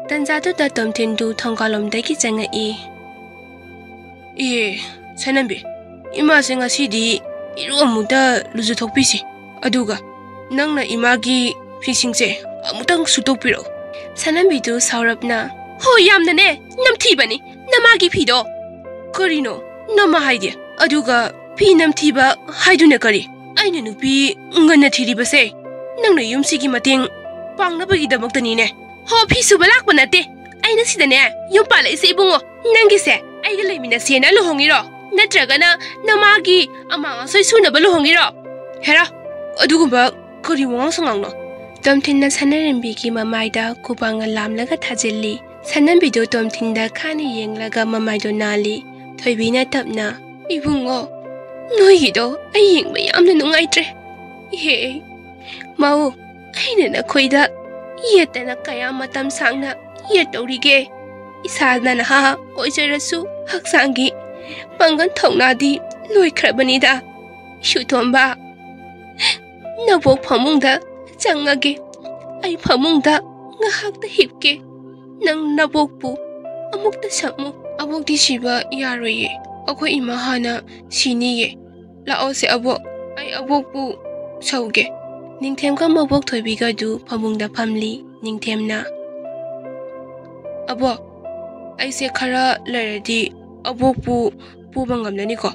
ꯇꯟꯖꯥꯗꯨꯗ ꯇꯣꯝꯊꯤꯟꯗꯨ ꯊꯣꯡꯒꯥꯜꯂꯣꯝꯗꯒꯤ ꯆꯪꯉꯛꯏ꯫ "ꯑꯦ, ꯁꯅꯝꯕꯤ, ꯏꯃꯥꯁꯦ ꯉꯁꯤꯗꯤ ꯏꯔꯨ ꯑꯃꯨꯛꯇ ꯂꯨꯖꯊꯣꯛꯄꯤꯁꯤ꯫ ꯑꯗꯨꯒ ꯅꯪꯅ ꯏꯃꯥꯒꯤ ꯐꯤꯁꯤꯡꯁꯦ ꯑꯃꯨꯛꯇꯪ ꯁꯨꯠꯇꯣꯛꯄꯤꯔꯛꯎ꯫" ꯁꯅꯝꯕꯤꯗꯨ ꯁꯥꯎꯔꯞꯅ, "ꯍꯣ, ꯌꯥꯝꯅꯅꯦ ꯅꯝꯊꯤꯕꯅꯤ ꯅꯃꯥꯒꯤ ꯐꯤꯗꯣ꯫" "ꯀꯔꯤꯅꯣ ꯅꯃꯥ ꯍꯥꯏꯗꯤ? ꯑꯗꯨꯒ ꯐꯤ ꯅꯝꯊꯤꯕ ꯍꯥꯏꯗꯨꯅ ꯀꯔꯤ? ꯑꯩꯅ ꯅꯨꯄꯤ ꯉꯟꯅ ꯊꯤꯔꯤꯕꯁꯦ ꯅꯪꯅ ꯌꯨꯝꯁꯤꯒꯤ ꯃꯇꯦꯡ ꯄꯥꯡꯅꯕꯒꯤꯗꯃꯛꯇꯅꯤꯅꯦ꯫" "ꯍꯣ, ꯐꯤ ꯁꯨꯕ ꯂꯥꯛꯄ ꯅꯠꯇꯦ꯫ ꯑꯩꯅ ꯁꯤꯗꯅꯦ ꯌꯨꯝ ꯄꯥꯜꯂꯛꯏꯁꯦ ꯏꯕꯨꯡꯉꯣ꯫ ꯅꯪꯒꯤꯁꯦ ꯑꯩꯒ ꯂꯩꯃꯤꯟꯅꯁꯦꯅ ꯂꯨꯍꯣꯡꯉꯤꯔꯣ? ꯅꯠꯇ꯭ꯔꯒꯅ ꯅꯃꯥꯒꯤ ꯑꯃꯥꯡ ꯑꯁꯣꯏ ꯁꯨꯅꯕ ꯂꯨꯍꯣꯡꯉꯤꯔꯣ? ꯍꯦꯔꯥ, ꯑꯗꯨꯒꯨꯝꯕ ꯀꯔꯤ ꯋꯥꯉꯥꯡ ꯁꯉꯥꯡꯅꯣ? ꯇꯣꯝꯊꯤꯟꯅ ꯁꯅꯔꯦꯝꯕꯤꯒꯤ ꯃꯃꯥꯏꯗ ꯈꯨꯕꯥꯡꯅ ꯂꯥꯝꯂꯒ ꯊꯥꯖꯤꯜꯂꯤ꯫ ꯁꯅꯝꯕꯤꯗꯨ ꯇꯣꯝꯊꯤꯟꯗ ꯈꯥꯅ ꯌꯦꯡꯂꯒ ꯃꯃꯥꯏꯗꯣ ꯅꯥꯜꯂꯤ꯫ ꯊꯣꯏꯕꯤꯅ ꯇꯞꯅ, "ꯏꯕꯨꯡꯉꯣ, ꯅꯣꯏꯒꯤꯗꯣ ꯑꯩ ꯌꯦꯡꯕ ꯌꯥꯝꯅ ꯅꯨꯡꯉꯥꯏꯇ꯭ꯔꯦ꯫ ꯏꯍꯦ, ꯃꯧ, ꯑꯩꯅ ꯅꯈꯣꯏꯗ ꯌꯦꯠꯇꯅ ꯀꯌꯥ ꯃꯇꯝ ꯁꯥꯡꯅ ꯌꯦꯠꯇꯧꯔꯤꯒꯦ? ꯏꯁꯥꯅ ꯅꯍꯥ ꯑꯣꯏꯖꯔꯁꯨ ꯍꯛꯆꯥꯡꯒꯤ ꯄꯥꯡꯒꯜ ꯊꯧꯅꯥꯗꯤ ꯂꯣꯏꯈ꯭ꯔꯕꯅꯤꯗ꯫ ꯏꯁꯨꯇꯣꯝꯕ, ꯅꯕꯣꯛ ꯐꯃꯨꯡꯗ ꯆꯪꯉꯒꯦ꯫ ꯑꯩ ꯐꯃꯨꯡꯗ ꯉꯥꯏꯍꯥꯛꯇ ꯍꯤꯞꯀꯦ꯫ ꯅꯪ ꯅꯕꯣꯛꯄꯨ ꯑꯃꯨꯛꯇ ꯁꯛꯃꯨ꯫" "ꯑꯕꯣꯛꯇꯤ ꯁꯤꯕ ꯌꯥꯔꯣꯏꯌꯦ꯫ ꯑꯩꯈꯣꯏ ꯏꯃꯥ ꯍꯥꯟꯅ ꯁꯤꯅꯤꯌꯦ꯫ ꯂꯥꯛꯑꯣꯁꯦ ꯑꯕꯣꯛ, ꯑꯩ ꯑꯕꯣꯛꯄꯨ ꯁꯧꯒꯦ꯫" ꯅꯤꯡꯊꯦꯝꯒ ꯃꯕꯣꯛ ꯊꯣꯏꯕꯤꯒꯗꯨ ꯐꯃꯨꯡꯗ ꯐꯝꯂꯤ꯫ ꯅꯤꯡꯊꯦꯝꯅ, "ꯑꯕꯣꯛ, ꯑꯩꯁꯦ ꯈꯔ ꯂꯩꯔꯗꯤ ꯑꯕꯣꯛꯄꯨ ꯄꯨꯕ ꯉꯝꯂꯅꯤꯀꯣ?"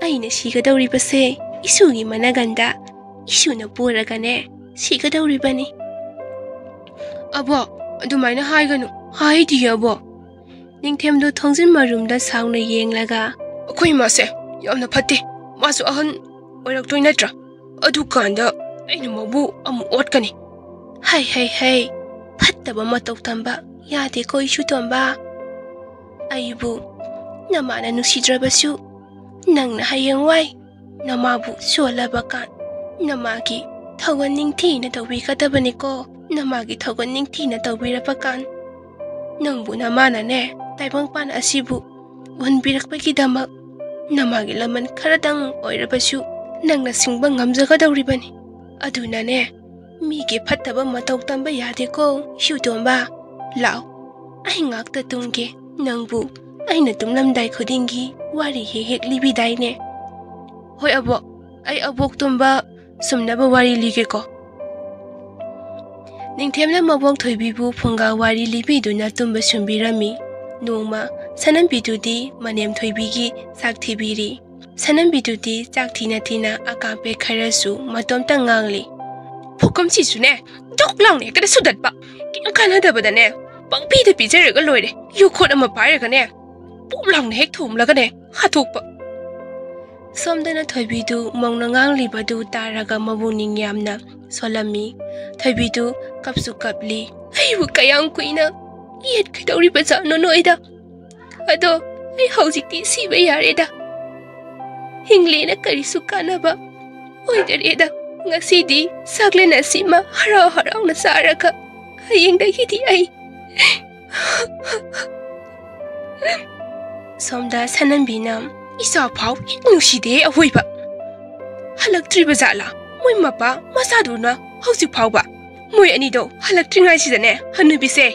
"ꯑꯩꯅ ꯁꯤꯒꯗꯧꯔꯤꯕꯁꯦ ꯏꯁꯨꯒꯤ ꯃꯅꯒꯟꯗ ꯏꯁꯨꯅ ꯄꯨꯔꯒꯅꯦ ꯁꯤꯒꯗꯧꯔꯤꯕꯅꯤ꯫" "ꯑꯕꯣꯛ, ꯑꯗꯨꯃꯥꯏꯅ ꯍꯥꯏꯒꯅꯨ, ꯍꯥꯏꯗꯤꯌꯦ ꯑꯕꯣꯛ꯫" ꯅꯤꯡꯊꯦꯝꯗꯨ ꯊꯣꯡꯖꯤꯟ ꯃꯔꯨꯝꯗ ꯁꯥꯎꯅ ꯌꯦꯡꯂꯒ, "ꯑꯩꯈꯣꯏ ꯏꯃꯥꯁꯦ ꯌꯥꯝꯅ ꯐꯠꯇꯦ, ꯃꯥꯁꯨ ꯑꯍꯟ ꯑꯣꯏꯔꯛꯇꯣꯏ ꯅꯠꯇ꯭ꯔꯥ? ꯑꯗꯨꯀꯥꯟꯗ ꯑꯩꯅ ꯃꯕꯨ ꯑꯃꯨꯛ ꯑꯣꯠꯀꯅꯤ꯫" "ꯍꯩ ꯍꯩ ꯍꯩ, ꯐꯠꯇꯕ ꯃꯇꯧ ꯇꯝꯕ ꯌꯥꯗꯦꯀꯣ ꯏꯁꯨꯇꯣꯝꯕ꯫ ꯑꯩꯕꯨ ꯅꯃꯥꯅ ꯅꯨꯡꯁꯤꯗ꯭ꯔꯕꯁꯨ, ꯅꯪꯅ ꯍꯌꯦꯡꯋꯥꯏ ꯅꯃꯥꯕꯨ ꯁꯣꯜꯂꯕ ꯀꯥꯟ ꯅꯃꯥꯒꯤ ꯊꯧꯒꯟ ꯅꯤꯡꯊꯤꯅ ꯇꯧꯕꯤꯒꯗꯕꯅꯤꯀꯣ꯫ ꯅꯃꯥꯒꯤ ꯊꯧꯒꯟ ꯅꯤꯡꯊꯤꯅ ꯇꯧꯕꯤꯔꯕ ꯀꯥꯟ ꯅꯪꯕꯨ ꯅꯃꯥꯅꯅꯦ ꯇꯥꯏꯕꯪꯄꯥꯟ ꯑꯁꯤꯕꯨ ꯎꯍꯟꯕꯤꯔꯛꯄꯒꯤꯗꯃꯛ ꯅꯃꯥꯒꯤ ꯂꯃꯟ ꯈꯔꯗꯪ ꯑꯣꯏꯔꯕꯁꯨ ꯅꯪꯅ ꯁꯤꯡꯕ ꯉꯝꯖꯒꯗꯧꯔꯤꯕꯅꯤ꯫ ꯑꯗꯨꯅꯅꯦ, ꯃꯤꯒꯤ ꯐꯠꯇꯕ ꯃꯇꯧ ꯇꯝꯕ ꯌꯥꯗꯦꯀꯣ ꯏꯁꯨꯇꯣꯝꯕ꯫ ꯂꯥꯛꯑꯣ, ꯑꯩ ꯉꯥꯛꯇ ꯇꯨꯝꯒꯦ꯫ ꯅꯪꯕꯨ ꯑꯩꯅ ꯇꯨꯝꯂꯝꯗꯥꯏ ꯈꯨꯗꯤꯡꯒꯤ ꯋꯥꯔꯤ ꯍꯦꯛ ꯍꯦꯛ ꯂꯤꯕꯤꯗꯥꯏꯅꯦ?" "ꯍꯣꯏ ꯑꯕꯣꯛ, ꯑꯩ ꯑꯕꯣꯛ ꯇꯨꯝꯕ ꯁꯨꯝꯅꯕ ꯋꯥꯔꯤ ꯂꯤꯒꯦꯀꯣ꯫" ꯅꯤꯡꯊꯦꯝꯅ ꯃꯕꯣꯛ ꯊꯣꯏꯕꯤꯕꯨ ꯐꯨꯡꯒꯥ ꯋꯥꯔꯤ ꯂꯤꯕꯤꯗꯨꯅ ꯇꯨꯝꯕ ꯁꯨꯝꯕꯤꯔꯝꯃꯤ꯫ ꯅꯣꯡꯃ ꯁꯅꯝꯕꯤꯗꯨꯗꯤ ꯃꯅꯦꯝ ꯊꯣꯏꯕꯤꯒꯤ ꯆꯥꯛ ꯊꯤꯕꯤꯔꯤ꯫ ꯁꯅꯝꯕꯤꯗꯨꯗꯤ ꯆꯥꯛ ꯊꯤꯅ ꯊꯤꯅ ꯑꯀꯥꯝꯄꯩ ꯈꯔꯁꯨ ꯃꯇꯣꯝꯇ ꯉꯥꯡꯂꯤ꯫ "ꯄꯨꯈꯝꯁꯤꯁꯨꯅꯦ, ꯗꯨꯛ ꯂꯥꯎꯅ ꯍꯦꯛꯇ ꯁꯨꯗꯠꯄ꯫ ꯀꯩꯝ ꯀꯥꯟꯅꯗꯕꯗꯅꯦ, ꯄꯪꯄꯤꯗ ꯄꯤꯖꯔꯒ ꯂꯣꯏꯔꯦ꯫ ꯌꯨꯈꯣꯠ ꯑꯃ ꯄꯥꯏꯔꯒꯅꯦ, ꯄꯨꯞ ꯂꯥꯎꯅ ꯍꯦꯛ ꯊꯣꯝꯂꯒꯅꯦ ꯍꯥꯠꯇꯣꯛꯄ꯫ ꯁꯣꯝꯗꯅ ꯊꯣꯏꯕꯤꯗꯨ ꯃꯧꯅ ꯉꯥꯡꯂꯤꯕꯗꯨ ꯇꯥꯔꯒ ꯃꯕꯨꯛꯅꯤꯡ ꯌꯥꯝꯅ ꯁꯣꯜꯂꯝꯃꯤ꯫ ꯊꯣꯏꯕꯤꯗꯨ ꯀꯞꯁꯨ ꯀꯞꯂꯤ꯫ "ꯑꯩꯕꯨ ꯀꯌꯥꯝ ꯀꯨꯏꯅ ꯌꯦꯠꯀꯗꯧꯔꯤꯕꯖꯥꯠꯅꯣ ꯅꯣꯏꯗ? ꯑꯗꯣ ꯑꯩ ꯍꯧꯖꯤꯛꯇꯤ ꯁꯤꯕ ꯌꯥꯔꯦꯗ꯫ ꯍꯤꯡꯂꯦꯅ ꯀꯔꯤꯁꯨ ꯀꯥꯟꯅꯕ ꯑꯣꯏꯗꯔꯦꯗ꯫ ꯉꯁꯤꯗꯤ ꯆꯥꯛꯂꯦꯟ ꯑꯁꯤꯃ ꯍꯔꯥꯎ ꯍꯔꯥꯎꯅ ꯆꯥꯔꯒ ꯍꯌꯦꯡꯗꯒꯤꯗꯤ ꯑꯩ" ꯁꯣꯝꯗ ꯁꯅꯝꯕꯤꯅ, "ꯏꯆꯥ ꯐꯥꯎ ꯍꯦꯛ ꯅꯨꯡꯁꯤꯗꯦ ꯑꯋꯣꯏꯕ꯫ ꯍꯜꯂꯛꯇ꯭ꯔꯤꯕ ꯖꯥꯠꯂꯥ ꯃꯣꯏ ꯃꯄꯥ ꯃꯆꯥꯗꯨꯅ ꯍꯧꯖꯤꯛ ꯐꯥꯎꯕ? ꯃꯣꯏ ꯑꯅꯤꯗꯣ ꯍꯜꯂꯛꯇ꯭ꯔꯤꯉꯥꯏꯁꯤꯗꯅꯦ ꯍꯅꯨꯕꯤꯁꯦ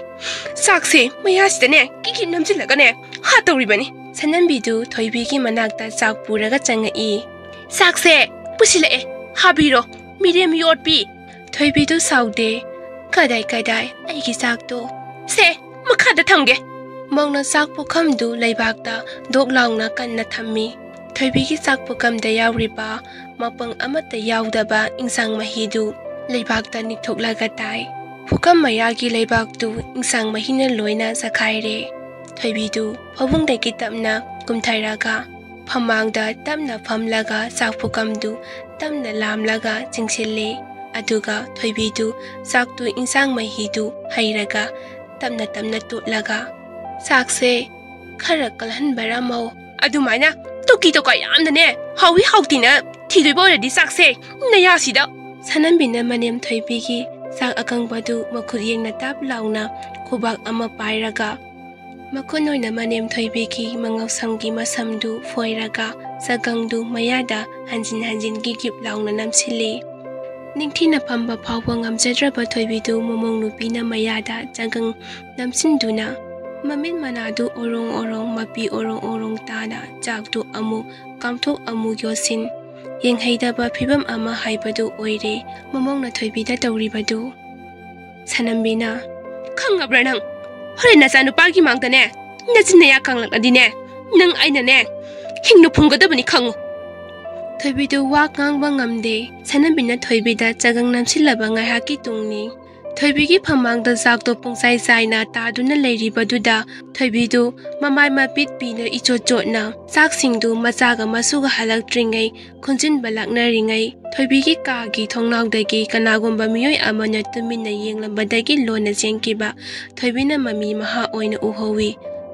ꯆꯥꯛꯁꯦ ꯃꯌꯥꯁꯤꯗꯅꯦ ꯀꯤꯀꯤꯠ ꯅꯝꯁꯤꯜꯂꯒꯅꯦ ꯍꯥꯠꯇꯧꯔꯤꯕꯅꯤ꯫" ꯁꯅꯝꯕꯤꯗꯨ ꯊꯣꯏꯕꯤꯒꯤ ꯃꯅꯥꯛꯇ ꯆꯥꯛ ꯄꯨꯔꯒ ꯆꯪꯉꯛꯏ꯫ "ꯆꯥꯛꯁꯦ ꯄꯨꯁꯤꯜꯂꯛꯑꯦ, ꯍꯥꯕꯤꯔꯣ, ꯃꯤꯔꯦꯝ ꯌꯣꯠꯄꯤ!" ꯊꯣꯏꯕꯤꯗꯨ ꯁꯥꯎꯗꯦ꯫ "ꯀꯗꯥꯏ ꯀꯗꯥꯏ ꯑꯩꯒꯤ ꯆꯥꯛꯇꯣ? ꯁꯦ, ꯃꯈꯥꯗ ꯊꯝꯒꯦ꯫" ꯃꯧꯅ ꯆꯥꯛ ꯄꯨꯈꯝꯗꯨ ꯂꯩꯕꯥꯛꯇ ꯗꯣꯛ ꯂꯥꯎꯅ ꯀꯟꯅ ꯊꯝꯃꯤ꯫ ꯊꯣꯏꯕꯤꯒꯤ ꯆꯥꯛ ꯄꯨꯈꯝꯗ ꯌꯥꯎꯔꯤꯕ ꯃꯄꯪ ꯑꯃꯠꯇ ꯌꯥꯎꯗꯕ ꯏꯟꯁꯥꯡ ꯃꯍꯤꯗꯨ ꯂꯩꯕꯥꯛꯇ ꯅꯤꯛꯊꯣꯛꯂꯒ ꯇꯥꯏ꯫ ꯄꯨꯈꯝ ꯃꯌꯥꯒꯤ ꯂꯩꯕꯥꯛꯇꯨ ꯏꯟꯁꯥꯡ ꯃꯍꯤꯅ ꯂꯣꯏꯅ ꯆꯈꯥꯏꯔꯦ꯫ ꯊꯣꯏꯕꯤꯗꯨ ꯐꯃꯨꯡꯗꯒꯤ ꯇꯞꯅ ꯀꯨꯝꯊꯔꯒ ꯐꯝꯃꯥꯡꯗ ꯇꯞꯅ ꯐꯝꯂꯒ ꯆꯥꯛ ꯄꯨꯈꯝꯗꯨ ꯇꯞꯅ ꯂꯥꯝꯂꯒ ꯆꯤꯡꯁꯤꯜꯂꯤ꯫ ꯑꯗꯨꯒ ꯊꯣꯏꯕꯤꯗꯨ ꯆꯥꯛꯇꯨ ꯏꯟꯁꯥꯡ ꯃꯍꯤꯗꯨ ꯍꯩꯔꯒ ꯇꯞꯅ ꯇꯞꯅ ꯇꯣꯠꯂꯒ, "ꯆꯥꯛꯁꯦ ꯈꯔ ꯀꯜꯍꯟꯕꯔꯥ ꯃꯧ?" "ꯑꯗꯨꯃꯥꯏꯅ ꯇꯣꯀꯤ ꯇꯣꯀꯥ ꯌꯥꯝꯅꯅꯦ ꯍꯥꯎꯏ ꯍꯥꯎꯇꯦꯅ ꯊꯤꯗꯣꯏꯕ ꯑꯣꯏꯔꯗꯤ ꯆꯥꯛꯁꯦ ꯅꯌꯥꯁꯤꯗ!" ꯁꯅꯝꯕꯤꯅ ꯃꯅꯦꯝ ꯊꯣꯏꯕꯤꯒꯤ ꯆꯥꯛ ꯑꯀꯪꯕꯗꯨ ꯃꯈꯨꯠ ꯌꯦꯡꯅ ꯇꯥꯞ ꯂꯥꯎꯅ ꯈꯨꯕꯥꯛ ꯑꯃ ꯄꯥꯏꯔꯒ ꯃꯈꯨꯠ ꯑꯣꯏꯅ ꯃꯅꯦꯝ ꯊꯣꯏꯕꯤꯒꯤ ꯃꯉꯛꯁꯝꯒꯤ ꯃꯁꯝꯗꯨ ꯐꯣꯏꯔꯒ ꯆꯒꯪꯗꯨ ꯃꯌꯥꯗ ꯍꯟꯖꯤꯟ ꯍꯟꯖꯤꯟ ꯒꯤꯒꯤꯞ ꯂꯥꯎꯅ ꯅꯝꯁꯤꯜꯂꯤ꯫ ꯅꯤꯡꯊꯤꯅ ꯐꯝꯕ ꯐꯥꯎꯕ ꯉꯝꯖꯗ꯭ꯔꯕ ꯊꯣꯏꯕꯤꯗꯨ ꯃꯃꯧ ꯅꯨꯄꯤꯅ ꯃꯌꯥꯗ ꯆꯒꯪ ꯅꯝꯁꯤꯟꯗꯨꯅ ꯃꯃꯤꯠ ꯃꯅꯥꯗꯨ ꯑꯣꯔꯣꯡ ꯑꯣꯔꯣꯡ, ꯃꯄꯤ ꯑꯣꯔꯣꯡ ꯑꯣꯔꯣꯡ ꯇꯥꯅ ꯆꯥꯛꯇꯨ ꯑꯃꯨꯛ ꯀꯥꯝꯊꯣꯛ ꯑꯃꯨꯛ ꯌꯣꯠꯁꯤꯟ, ꯌꯦꯡꯍꯩꯗꯕ ꯐꯤꯕꯝ ꯑꯃ ꯍꯥꯏꯕꯗꯨ ꯑꯣꯏꯔꯦ ꯃꯃꯧꯅ ꯊꯣꯏꯕꯤꯗ ꯇꯧꯔꯤꯕꯗꯨ꯫ ꯁꯅꯝꯕꯤꯅ, "ꯈꯪꯉꯕ꯭ꯔꯥ ꯅꯪ? ꯍꯣꯔꯦꯟ ꯅꯆꯥꯅꯨꯄꯥꯒꯤ ꯃꯥꯡꯗꯅꯦ ꯅꯆꯤꯟ ꯅꯌꯥ ꯀꯪꯂꯛꯂꯗꯤꯅꯦ, ꯅꯪ ꯑꯩꯅꯅꯦ ꯍꯤꯡꯅ ꯐꯨꯝꯒꯗꯕꯅꯤ, ꯈꯪꯉꯨ꯫" ꯊꯣꯏꯕꯤꯗꯨ ꯋꯥ ꯉꯥꯡꯕ ꯉꯝꯗꯦ꯫ ꯁꯅꯝꯕꯤꯅ ꯊꯣꯏꯕꯤꯗ ꯆꯒꯪ ꯅꯝꯁꯤꯜꯂꯕ ꯉꯥꯏꯍꯥꯛꯀꯤ ꯇꯨꯡꯅꯤ꯫ ꯊꯣꯏꯕꯤꯒꯤ ꯐꯝꯃꯥꯡꯗ ꯆꯥꯛꯇꯣ ꯄꯨꯡꯆꯥꯏ ꯆꯥꯏꯅ ꯇꯥꯗꯨꯅ ꯂꯩꯔꯤꯕꯗꯨꯗ ꯊꯣꯏꯕꯤꯗꯨ ꯃꯃꯥꯏ ꯃꯄꯤꯠ ꯄꯤꯅ ꯏꯆꯣꯠ ꯆꯣꯠꯅ ꯆꯥꯛꯁꯤꯡꯗꯨ ꯃꯆꯥꯒ ꯃꯁꯨꯒ ꯍꯜꯂꯛꯇ꯭ꯔꯤꯉꯩ ꯈꯣꯟꯖꯤꯟꯕ ꯂꯥꯛꯅꯔꯤꯉꯩ ꯊꯣꯏꯕꯤꯒꯤ ꯀꯥꯒꯤ ꯊꯣꯡꯅꯥꯎꯗꯒꯤ ꯀꯅꯥꯒꯨꯝꯕ ꯃꯤꯑꯣꯏ ꯑꯃꯅ ꯇꯨꯃꯤꯟꯅ ꯌꯦꯡꯂꯝꯕꯗꯒꯤ ꯂꯣꯟꯅ ꯆꯦꯟꯈꯤꯕ ꯊꯣꯏꯕꯤꯅ ꯃꯃꯤ ꯃꯍꯥ ꯑꯣꯏꯅ ꯎꯍꯧꯏ꯫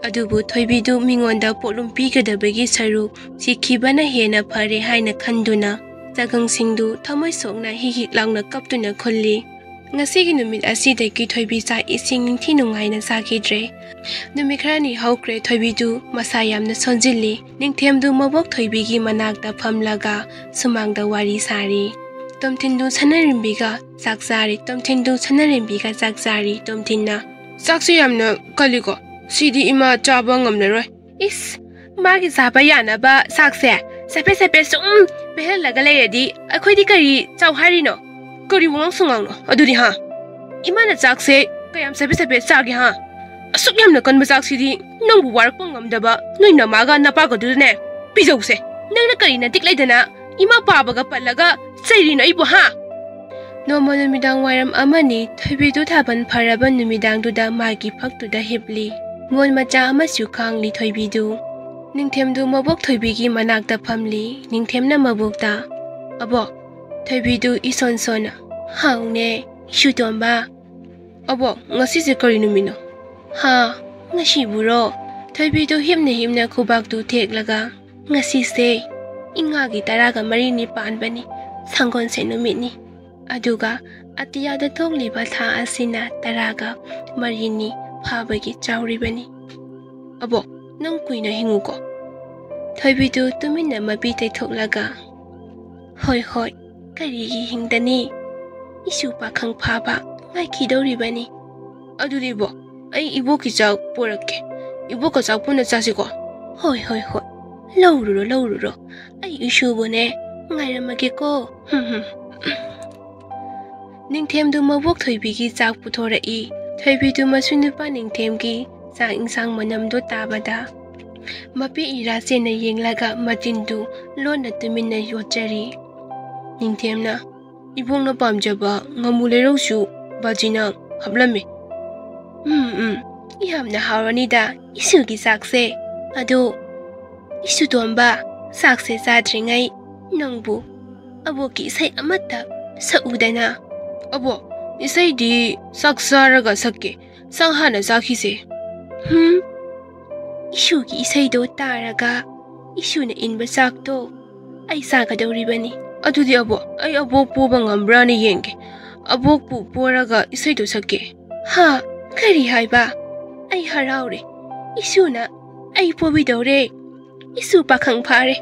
ꯑꯗꯨꯕꯨ ꯊꯣꯏꯕꯤꯗꯨ ꯃꯤꯉꯣꯟꯗ ꯄꯣꯠꯂꯨꯝ ꯄꯤꯒꯗꯕꯒꯤ ꯁꯔꯨꯛ ꯁꯤꯈꯤꯕꯅ ꯍꯦꯟꯅ ꯐꯔꯦ ꯍꯥꯏꯅ ꯈꯟꯗꯨꯅ ꯆꯒꯪꯁꯤꯡꯗꯨ ꯊꯃꯣꯏ ꯁꯣꯛꯅ ꯍꯤꯛ ꯍꯤꯛ ꯂꯥꯎꯅ ꯀꯞꯇꯨꯅ ꯈꯨꯜꯂꯤ꯫ ꯉꯁꯤꯒꯤ ꯅꯨꯃꯤꯠ ꯑꯁꯤꯗꯒꯤ ꯊꯣꯏꯕꯤ ꯆꯥꯛ ꯏꯁꯤꯡ ꯅꯤꯡꯊꯤ ꯅꯨꯡꯉꯥꯏꯅ ꯆꯥꯈꯤꯗ꯭ꯔꯦ꯫ ꯅꯨꯃꯤꯠ ꯈꯔꯅꯤ ꯍꯧꯈ꯭ꯔꯦ ꯊꯣꯏꯕꯤꯗꯨ ꯃꯁꯥ ꯌꯥꯝꯅ ꯁꯣꯟꯖꯤꯜꯂꯤ꯫ ꯅꯤꯡꯊꯦꯝꯗꯨ ꯃꯕꯣꯛ ꯊꯣꯏꯕꯤꯒꯤ ꯃꯅꯥꯛꯇ ꯐꯝꯂꯒ ꯁꯨꯃꯥꯡꯗ ꯋꯥꯔꯤ ꯁꯥꯔꯤ꯫ ꯇꯣꯝꯊꯤꯟꯗꯨ ꯁꯅꯥꯔꯦꯝꯕꯤꯒ ꯆꯥꯛ ꯆꯥꯔꯤ꯫ ꯇꯣꯝꯊꯤꯟꯗꯨ ꯁꯅꯥꯔꯦꯝꯕꯤꯒ ꯆꯥꯛ ꯆꯥꯔꯤ꯫ ꯇꯣꯝꯊꯤꯟꯅ, "ꯆꯥꯛꯁꯦ ꯌꯥꯝꯅ ꯀꯜꯂꯤꯀꯣ꯫ ꯁꯤꯗꯤ ꯏꯃꯥ ꯆꯥꯕ ꯉꯝꯂꯔꯣꯏ꯫" "ꯏꯁ, ꯃꯥꯒꯤ ꯆꯥꯕ ꯌꯥꯅꯕ ꯆꯥꯛꯁꯦ ꯆꯐꯦꯠ ꯆꯐꯦꯠ ꯁꯨꯝ ꯄꯤꯍꯜꯂꯒ ꯂꯩꯔꯗꯤ ꯑꯩꯈꯣꯏꯗꯤ ꯀꯔꯤ ꯆꯥꯎ ꯍꯥꯏꯔꯤꯅꯣ? ꯀꯔꯤ ꯋꯥꯉꯥꯡ ꯁꯉꯥꯡꯅꯣ ꯑꯗꯨꯗꯤ, ꯍꯥ? ꯏꯃꯥꯅ ꯆꯥꯛꯁꯦ ꯀꯌꯥꯝ ꯆꯐꯦꯠ ꯆꯐꯦꯠ ꯆꯥꯒꯦ, ꯍꯥ? ꯑꯁꯨꯛ ꯌꯥꯝꯅ ꯀꯟꯕ ꯆꯥꯛꯁꯤꯗꯤ ꯅꯪꯕꯨ ꯋꯥꯔꯛꯄ ꯉꯝꯗꯕ ꯅꯣꯏ ꯅꯃꯥꯒ ꯅꯄꯥꯒꯗꯨꯗꯅꯦ ꯄꯤꯖꯧꯁꯦ꯫ ꯅꯪꯅ ꯀꯔꯤ ꯅꯇꯤꯛ ꯂꯩꯗꯅ ꯏꯃꯥ ꯄꯥꯕꯒ ꯄꯜꯂꯒ ꯆꯩꯔꯤꯅꯣ ꯑꯩꯕꯨ, ꯍꯥ?" ꯅꯣꯡꯃ ꯅꯨꯃꯤꯗꯥꯡ ꯋꯥꯏꯔꯝ ꯑꯃꯅꯤ꯫ ꯊꯣꯏꯕꯤꯗꯨ ꯊꯥꯕꯜ ꯐꯔꯕ ꯅꯨꯃꯤꯗꯥꯡꯗꯨꯗ ꯃꯥꯒꯤ ꯐꯛꯇꯨꯗ ꯍꯤꯞꯂꯤ꯫ ꯃꯣꯟ ꯃꯆꯥ ꯑꯃꯁꯨ ꯈꯥꯡꯂꯤ ꯊꯣꯏꯕꯤꯗꯨ꯫ ꯅꯤꯡꯊꯦꯝꯗꯨ ꯃꯕꯣꯛ ꯊꯣꯏꯕꯤꯒꯤ ꯃꯅꯥꯛꯇ ꯐꯝꯂꯤ꯫ ꯅꯤꯡꯊꯦꯝꯅ ꯃꯕꯣꯛꯇ, "ꯑꯕꯣꯛ, ꯊꯣꯏꯕꯤꯗꯨ ꯏꯁꯣꯟ ꯁꯣꯟꯅ ꯍꯥꯎꯅꯦ, ꯏꯁꯨꯇꯣꯝꯕ꯫" "ꯑꯕꯣꯛ, ꯉꯁꯤꯁꯦ ꯀꯔꯤ ꯅꯨꯃꯤꯠꯅꯣ?" "ꯍꯥ, ꯉꯁꯤꯕꯨꯔꯣ?" ꯊꯣꯏꯕꯤꯗꯨ ꯍꯤꯞꯅ ꯍꯤꯞꯅ ꯈꯨꯕꯥꯛꯇꯨ ꯊꯦꯛꯂꯒ, "ꯉꯁꯤꯁꯦ ꯏꯉꯥꯒꯤ ꯇꯔꯥꯒ ꯃꯔꯤꯅꯤ ꯄꯥꯟꯕꯅꯤ, ꯁꯪꯒꯣꯜꯁꯦꯟ ꯅꯨꯃꯤꯠꯅꯤ꯫ ꯑꯗꯨꯒ ꯑꯇꯤꯌꯥꯗ ꯊꯣꯛꯂꯤꯕ ꯊꯥ ꯑꯁꯤꯅ ꯇꯔꯥꯒ ꯃꯔꯤꯅꯤ ꯐꯥꯕꯒꯤ ꯆꯥꯎꯔꯤꯕꯅꯤ꯫" "ꯑꯕꯣꯛ, ꯅꯪ ꯀꯨꯏꯅ ꯍꯤꯡꯉꯨꯀꯣ꯫" ꯊꯣꯏꯕꯤꯗꯨ ꯇꯨꯃꯤꯟꯅ ꯃꯄꯤ ꯇꯩꯊꯣꯛꯂꯒ, "ꯍꯣꯏ, ꯍꯣꯏ, ꯀꯔꯤꯒꯤ ꯍꯤꯡꯗꯅꯤ? ꯏꯁꯨ ꯄꯥꯈꯪ ꯐꯥꯕ ꯉꯥꯏꯈꯤꯗꯧꯔꯤꯕꯅꯤ꯫" "ꯑꯗꯨꯗꯤ ꯏꯕꯣꯛ, ꯑꯩ ꯏꯕꯣꯛꯀꯤ ꯆꯥꯛ ꯄꯨꯔꯛꯀꯦ꯫ ꯏꯕꯣꯛꯀ ꯆꯥꯛ ꯄꯨꯟꯅ ꯆꯥꯁꯤꯀꯣ꯫" "ꯍꯣꯏ, ꯍꯣꯏ, ꯍꯣꯏ, ꯂꯧꯔꯨꯔꯣ, ꯂꯧꯔꯨꯔꯣ꯫ ꯑꯩ ꯏꯁꯨꯕꯨꯅꯦ ꯉꯥꯏꯔꯝꯃꯒꯦꯀꯣ꯫" ꯍꯨꯝ, ꯍꯨꯝ꯫ ꯅꯤꯡꯊꯦꯝꯗꯨ ꯃꯕꯣꯛ ꯊꯣꯏꯕꯤꯒꯤ ꯆꯥꯛ ꯄꯨꯊꯣꯔꯛꯏ꯫ ꯊꯣꯏꯕꯤꯗꯨ ꯃꯁꯨ ꯅꯨꯄꯥ ꯅꯤꯡꯊꯦꯝꯒꯤ ꯆꯥꯛ ꯏꯟꯁꯥꯡ ꯃꯅꯝꯗꯨ ꯇꯥꯕꯗ ꯃꯄꯤ ꯏꯔꯥ ꯆꯦꯟꯅ ꯌꯦꯡꯂꯒ ꯃꯆꯤꯟꯗꯨ ꯂꯣꯟꯅ ꯇꯨꯃꯤꯟꯅ ꯌꯣꯠꯆꯔꯤ꯫ ꯅꯤꯡꯊꯦꯝꯅ, "ꯏꯕꯣꯛꯅ ꯄꯥꯝꯖꯕ ꯉꯥꯃꯨ ꯂꯩꯔꯧꯁꯨ ꯕꯥꯖꯤꯅ ꯍꯥꯞꯂꯝꯃꯤ꯫ ꯎꯝ, ꯎꯝ, ꯌꯥꯝꯅ ꯍꯥꯎꯔꯅꯤꯗ ꯏꯁꯨꯒꯤ ꯆꯥꯛꯁꯦ꯫ ꯑꯗꯣ ꯏꯁꯨ ꯇꯣꯝꯕ, ꯆꯥꯛꯁꯦ ꯆꯥꯗ꯭ꯔꯤꯉꯩ ꯅꯪꯕꯨ ꯑꯕꯣꯛꯀꯤ ꯏꯁꯩ ꯑꯃꯠꯇ ꯁꯛꯎꯗꯅ꯫ ꯑꯕꯣꯛ, ꯏꯁꯩꯗꯤ ꯆꯥꯛ ꯆꯥꯔꯒ ꯁꯛꯀꯦ, ꯆꯥꯛ ꯍꯥꯟꯅ ꯆꯥꯈꯤꯁꯦ꯫ ꯍꯨꯝ꯫ ꯏꯁꯨꯒꯤ ꯏꯁꯩꯗꯣ ꯇꯥꯔꯒ ꯏꯁꯨꯅ ꯏꯟꯕ ꯆꯥꯛꯇꯣ ꯑꯩ ꯆꯥꯒꯗꯧꯔꯤꯕꯅꯤ꯫ ꯑꯗꯨꯗꯤ ꯑꯕꯣꯛ, ꯑꯩ ꯑꯕꯣꯛ ꯄꯣꯕ ꯉꯝꯕ꯭ꯔꯥꯅ ꯌꯦꯡꯒꯦ꯫ ꯑꯕꯣꯛꯄꯨ ꯄꯣꯔꯒ ꯏꯁꯩꯗꯣ ꯁꯛꯀꯦ꯫ ꯍꯥ? ꯀꯔꯤ ꯍꯥꯏꯕ? ꯑꯩ ꯍꯔꯥꯎꯔꯦ꯫ ꯏꯁꯨꯅ ꯑꯩ ꯄꯣꯕꯤꯗꯧꯔꯦ꯫ ꯏꯁꯨ ꯄꯥꯈꯪ ꯐꯥꯔꯦ꯫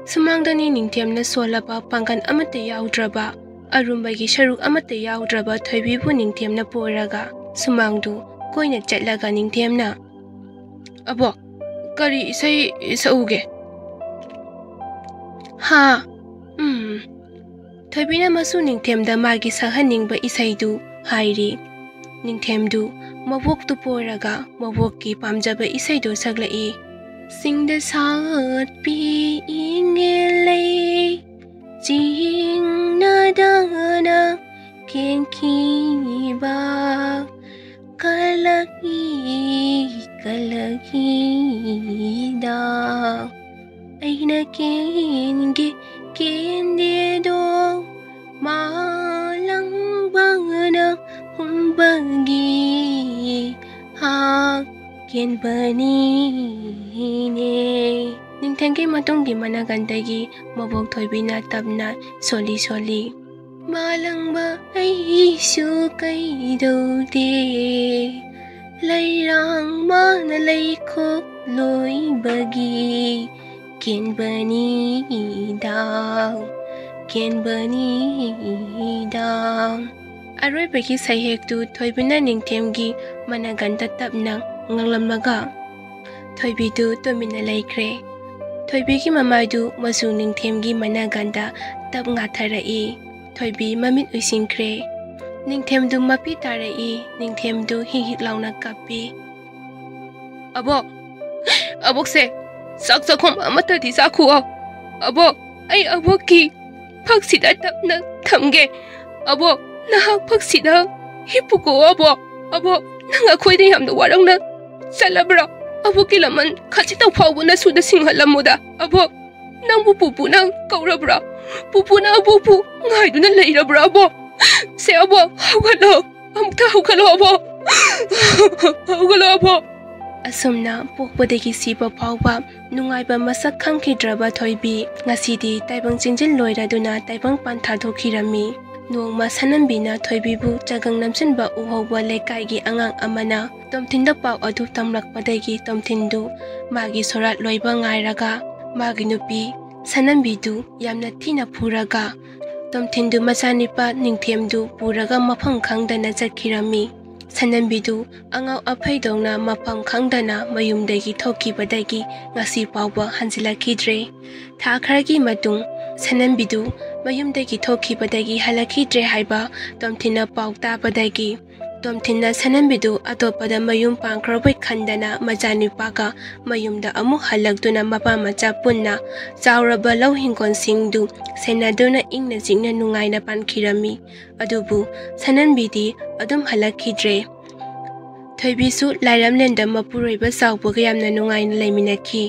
ꯁꯨꯃꯥꯡꯗꯅꯤ ꯅꯤꯡꯊꯦꯝꯅ ꯁꯣꯜꯂꯕ ꯄꯥꯡꯒꯜ ꯑꯃꯠꯇ ꯌꯥꯎꯗ꯭ꯔꯕ, ꯑꯔꯨꯝꯕꯒꯤ ꯁꯔꯨꯛ ꯑꯃꯠꯇ ꯌꯥꯎꯗ꯭ꯔꯕ ꯊꯣꯏꯕꯤꯕꯨ ꯅꯤꯡꯊꯦꯝꯅ ꯄꯣꯔꯒ ꯁꯨꯃꯥꯡꯗꯨ ꯀꯣꯏꯅ ꯆꯠꯂꯒ ꯅꯤꯡꯊꯦꯝꯅ, "ꯑꯕꯣꯛ, ꯀꯔꯤ ꯏꯁꯩ ꯁꯛꯎꯒꯦ?" "ꯍꯥ? ꯎꯝ꯫" ꯊꯣꯏꯕꯤꯅ ꯃꯁꯨ ꯅꯤꯡꯊꯦꯝꯗ ꯃꯥꯒꯤ ꯁꯛꯍꯟꯅꯤꯡꯕ ꯏꯁꯩꯗꯨ ꯍꯥꯏꯔꯤ꯫ ꯅꯤꯡꯊꯦꯝꯗꯨ ꯃꯕꯣꯛꯇꯨ ꯄꯣꯔꯒ ꯃꯕꯣꯛꯀꯤ ꯄꯥꯝꯖꯕ ꯏꯁꯩꯗꯨ ꯁꯛꯂꯛꯏ꯫ ꯆꯤꯡꯗ ꯁꯥꯠꯄꯤ ꯏꯪꯉꯦ ꯂꯩ, ꯆꯤꯡꯅꯗꯅ ꯀꯦꯟꯈꯤꯕ ꯀꯂꯛꯏ, ꯀꯂꯛꯏꯗ꯫ ꯑꯩꯅ ꯀꯦꯟꯒꯦ ꯀꯦꯟꯗꯦꯗꯣ, ꯃꯥꯂꯪꯕꯅ ꯍꯨꯝꯕꯒꯤ ꯍꯥ ꯀꯦꯟꯕꯅꯤꯅꯦ꯫ ꯅꯤꯡꯊꯦꯝꯒꯤ ꯃꯇꯨꯡꯒꯤ ꯃꯅꯥꯒꯟꯗꯒꯤ ꯃꯕꯣꯛ ꯊꯣꯏꯕꯤꯅ ꯇꯞꯅ ꯁꯣꯜꯂꯤ ꯁꯣꯜꯂꯤ꯫ ꯃꯥꯂꯪꯕ ꯑꯩꯁꯨ ꯀꯩꯗꯧꯗꯦ, ꯂꯩꯔꯥꯡ ꯃꯥꯅ ꯂꯩꯈꯣꯛ ꯂꯣꯏꯕꯒꯤ ꯀꯦꯟꯕꯅꯤꯗ, ꯀꯦꯟꯕꯅꯤꯗ꯫ ꯑꯔꯣꯏꯕꯒꯤ ꯁꯩꯍꯦꯛꯇꯨ ꯊꯣꯏꯕꯤꯅ ꯅꯤꯡꯊꯦꯝꯒꯤ ꯃꯅꯥꯒꯟꯗ ꯇꯞꯅ ꯉꯥꯡꯂꯝꯂꯒ ꯊꯣꯏꯕꯤꯗꯨ ꯇꯨꯃꯤꯟꯅ ꯂꯩꯈ꯭ꯔꯦ꯫ ꯊꯣꯏꯕꯤꯒꯤ ꯃꯃꯥꯏꯗꯨ ꯃꯆꯨ ꯅꯤꯡꯊꯦꯝꯒꯤ ꯃꯅꯥꯒꯟꯗ ꯇꯞ ꯉꯥꯊꯔꯛꯏ꯫ ꯊꯣꯏꯕꯤ ꯃꯃꯤꯠ ꯎꯏꯁꯤꯟꯈ꯭ꯔꯦ꯫ ꯅꯤꯡꯊꯦꯝꯗꯨ ꯃꯄꯤ ꯇꯥꯔꯛꯏ꯫ ꯅꯤꯡꯊꯦꯝꯗꯨ ꯍꯤꯛ ꯍꯤꯛ ꯂꯥꯎꯅ ꯀꯞꯄꯤ꯫ "ꯑꯕꯣꯛ, ꯑꯕꯣꯛꯁꯦ, ꯆꯥꯛ ꯆꯥꯛꯈꯨꯝ ꯑꯃꯠꯇꯗꯤ ꯆꯥꯈꯨꯑꯣ꯫ ꯑꯕꯣꯛ, ꯑꯩ ꯑꯕꯣꯛꯀꯤ ꯐꯛꯁꯤꯗ ꯇꯞꯅ ꯊꯝꯒꯦ꯫ ꯑꯕꯣꯛ, ꯅꯍꯥꯛ ꯐꯛꯁꯤꯗ ꯍꯤꯞꯄꯨꯀꯣ ꯑꯕꯣꯛ꯫ ꯑꯕꯣꯛ, ꯅꯪ ꯑꯩꯈꯣꯏꯗ ꯌꯥꯝꯅ ꯋꯥꯔꯧꯅ ꯆꯠꯂꯕ꯭ꯔꯥ? ꯑꯕꯣꯛꯀꯤ ꯂꯃꯟ ꯈꯖꯤꯛꯇꯪ ꯐꯥꯎꯕ ꯅꯁꯨꯗ ꯁꯤꯡꯍꯜꯂꯝꯃꯨꯗ꯫ ꯑꯕꯣꯛ, ꯅꯪꯕꯨ ꯄꯨꯄꯨꯅ ꯀꯧꯔꯕ꯭ꯔꯥ? ꯄꯨꯄꯨꯅ ꯑꯕꯣꯛꯄꯨ ꯉꯥꯏꯗꯨꯅ ꯂꯩꯔꯕ꯭ꯔꯥ ꯑꯕꯣꯛ? ꯁꯦ ꯑꯕꯣꯛ, ꯍꯧꯒꯠꯂꯣ꯫ ꯑꯃꯨꯛꯇ ꯍꯧꯒꯠꯂꯣ ꯑꯕꯣꯛ꯫ ꯍꯧꯒꯠꯂꯣ ꯑꯕꯣꯛ꯫ ꯑꯁꯨꯝꯅ ꯄꯣꯛꯄꯗꯒꯤ ꯁꯤꯕ ꯐꯥꯎꯕ ꯅꯨꯡꯉꯥꯏꯕ ꯃꯁꯛ ꯈꯪꯈꯤꯗ꯭ꯔꯕ ꯊꯣꯏꯕꯤ ꯉꯁꯤꯗꯤ ꯇꯥꯏꯕꯪ ꯆꯤꯡꯖꯤꯜ ꯂꯣꯏꯔꯗꯨꯅ ꯇꯥꯏꯕꯪ ꯄꯥꯟ ꯊꯥꯗꯣꯛꯈꯤꯔꯝꯃꯤ꯫ ꯅꯣꯡꯃ ꯁꯅꯝꯕꯤꯅ ꯊꯣꯏꯕꯤꯕꯨ ꯆꯒꯪ ꯅꯝꯁꯤꯟꯕ ꯎꯍꯧꯕ ꯂꯩꯀꯥꯏꯒꯤ ꯑꯉꯥꯡ ꯑꯃꯅ ꯇꯣꯝꯊꯤꯟꯗ ꯄꯥꯎ ꯑꯗꯨ ꯇꯝꯂꯛꯄꯗꯒꯤ ꯇꯣꯝꯊꯤꯟꯗꯨ ꯃꯥꯒꯤ ꯁꯣꯔꯥꯠ ꯂꯣꯏꯕ ꯉꯥꯏꯔꯒ ꯃꯥꯒꯤ ꯅꯨꯄꯤ ꯁꯅꯝꯕꯤꯗꯨ ꯌꯥꯝꯅ ꯊꯤꯅ ꯐꯨꯔꯒ ꯇꯣꯝꯊꯤꯟꯗꯨ ꯃꯆꯥꯅꯤꯄꯥ ꯅꯤꯡꯊꯦꯝꯗꯨ ꯄꯨꯔꯒ ꯃꯐꯝ ꯈꯪꯗꯅ ꯆꯠꯈꯤꯔꯝꯃꯤ꯫ ꯁꯅꯝꯕꯤꯗꯨ ꯑꯉꯥꯎ ꯑꯐꯩꯗꯧꯅ ꯃꯐꯝ ꯈꯪꯗꯅ ꯃꯌꯨꯝꯗꯒꯤ ꯊꯣꯛꯈꯤꯕꯗꯒꯤ ꯉꯁꯤ ꯐꯥꯎꯕ ꯍꯟꯖꯤꯜꯂꯛꯈꯤꯗ꯭ꯔꯦ꯫ ꯊꯥ ꯈꯔꯒꯤ ꯃꯇꯨꯡ ꯁꯅꯝꯕꯤꯗꯨ ꯃꯌꯨꯝꯗꯒꯤ ꯊꯣꯛꯈꯤꯕꯗꯒꯤ ꯍꯜꯂꯛꯈꯤꯗ꯭ꯔꯦ ꯍꯥꯏꯕ ꯇꯣꯝꯊꯤꯟꯅ ꯄꯥꯎ ꯇꯥꯕꯗꯒꯤ ꯇꯣꯝꯊꯤꯟꯅ ꯁꯅꯝꯕꯤꯗꯨ ꯑꯇꯣꯞꯄꯗ ꯃꯌꯨꯝ ꯄꯥꯟꯈ꯭ꯔꯕꯣꯏ ꯈꯟꯗꯅ ꯃꯆꯥꯅꯨꯄꯥꯒ ꯃꯌꯨꯝꯗ ꯑꯃꯨꯛ ꯍꯜꯂꯛꯇꯨꯅ ꯃꯄꯥ ꯃꯆꯥ ꯄꯨꯟꯅ ꯆꯥꯎꯔꯕ ꯂꯧ ꯍꯤꯡꯒꯣꯜꯁꯤꯡꯗꯨ ꯁꯦꯟꯅꯗꯨꯅ ꯏꯪꯅ ꯆꯤꯛꯅ ꯅꯨꯡꯉꯥꯏꯅ ꯄꯥꯟꯈꯤꯔꯝꯃꯤ꯫ ꯑꯗꯨꯕꯨ ꯁꯅꯝꯕꯤꯗꯤ ꯑꯗꯨꯝ ꯍꯜꯂꯛꯈꯤꯗ꯭ꯔꯦ꯫ ꯊꯣꯏꯕꯤꯁꯨ ꯂꯥꯏꯔꯝꯂꯦꯟꯗ ꯃꯄꯨꯔꯣꯏꯕ ꯆꯥꯎꯕꯒ ꯌꯥꯝꯅ ꯅꯨꯡꯉꯥꯏꯅ ꯂꯩꯃꯤꯟꯅꯈꯤ꯫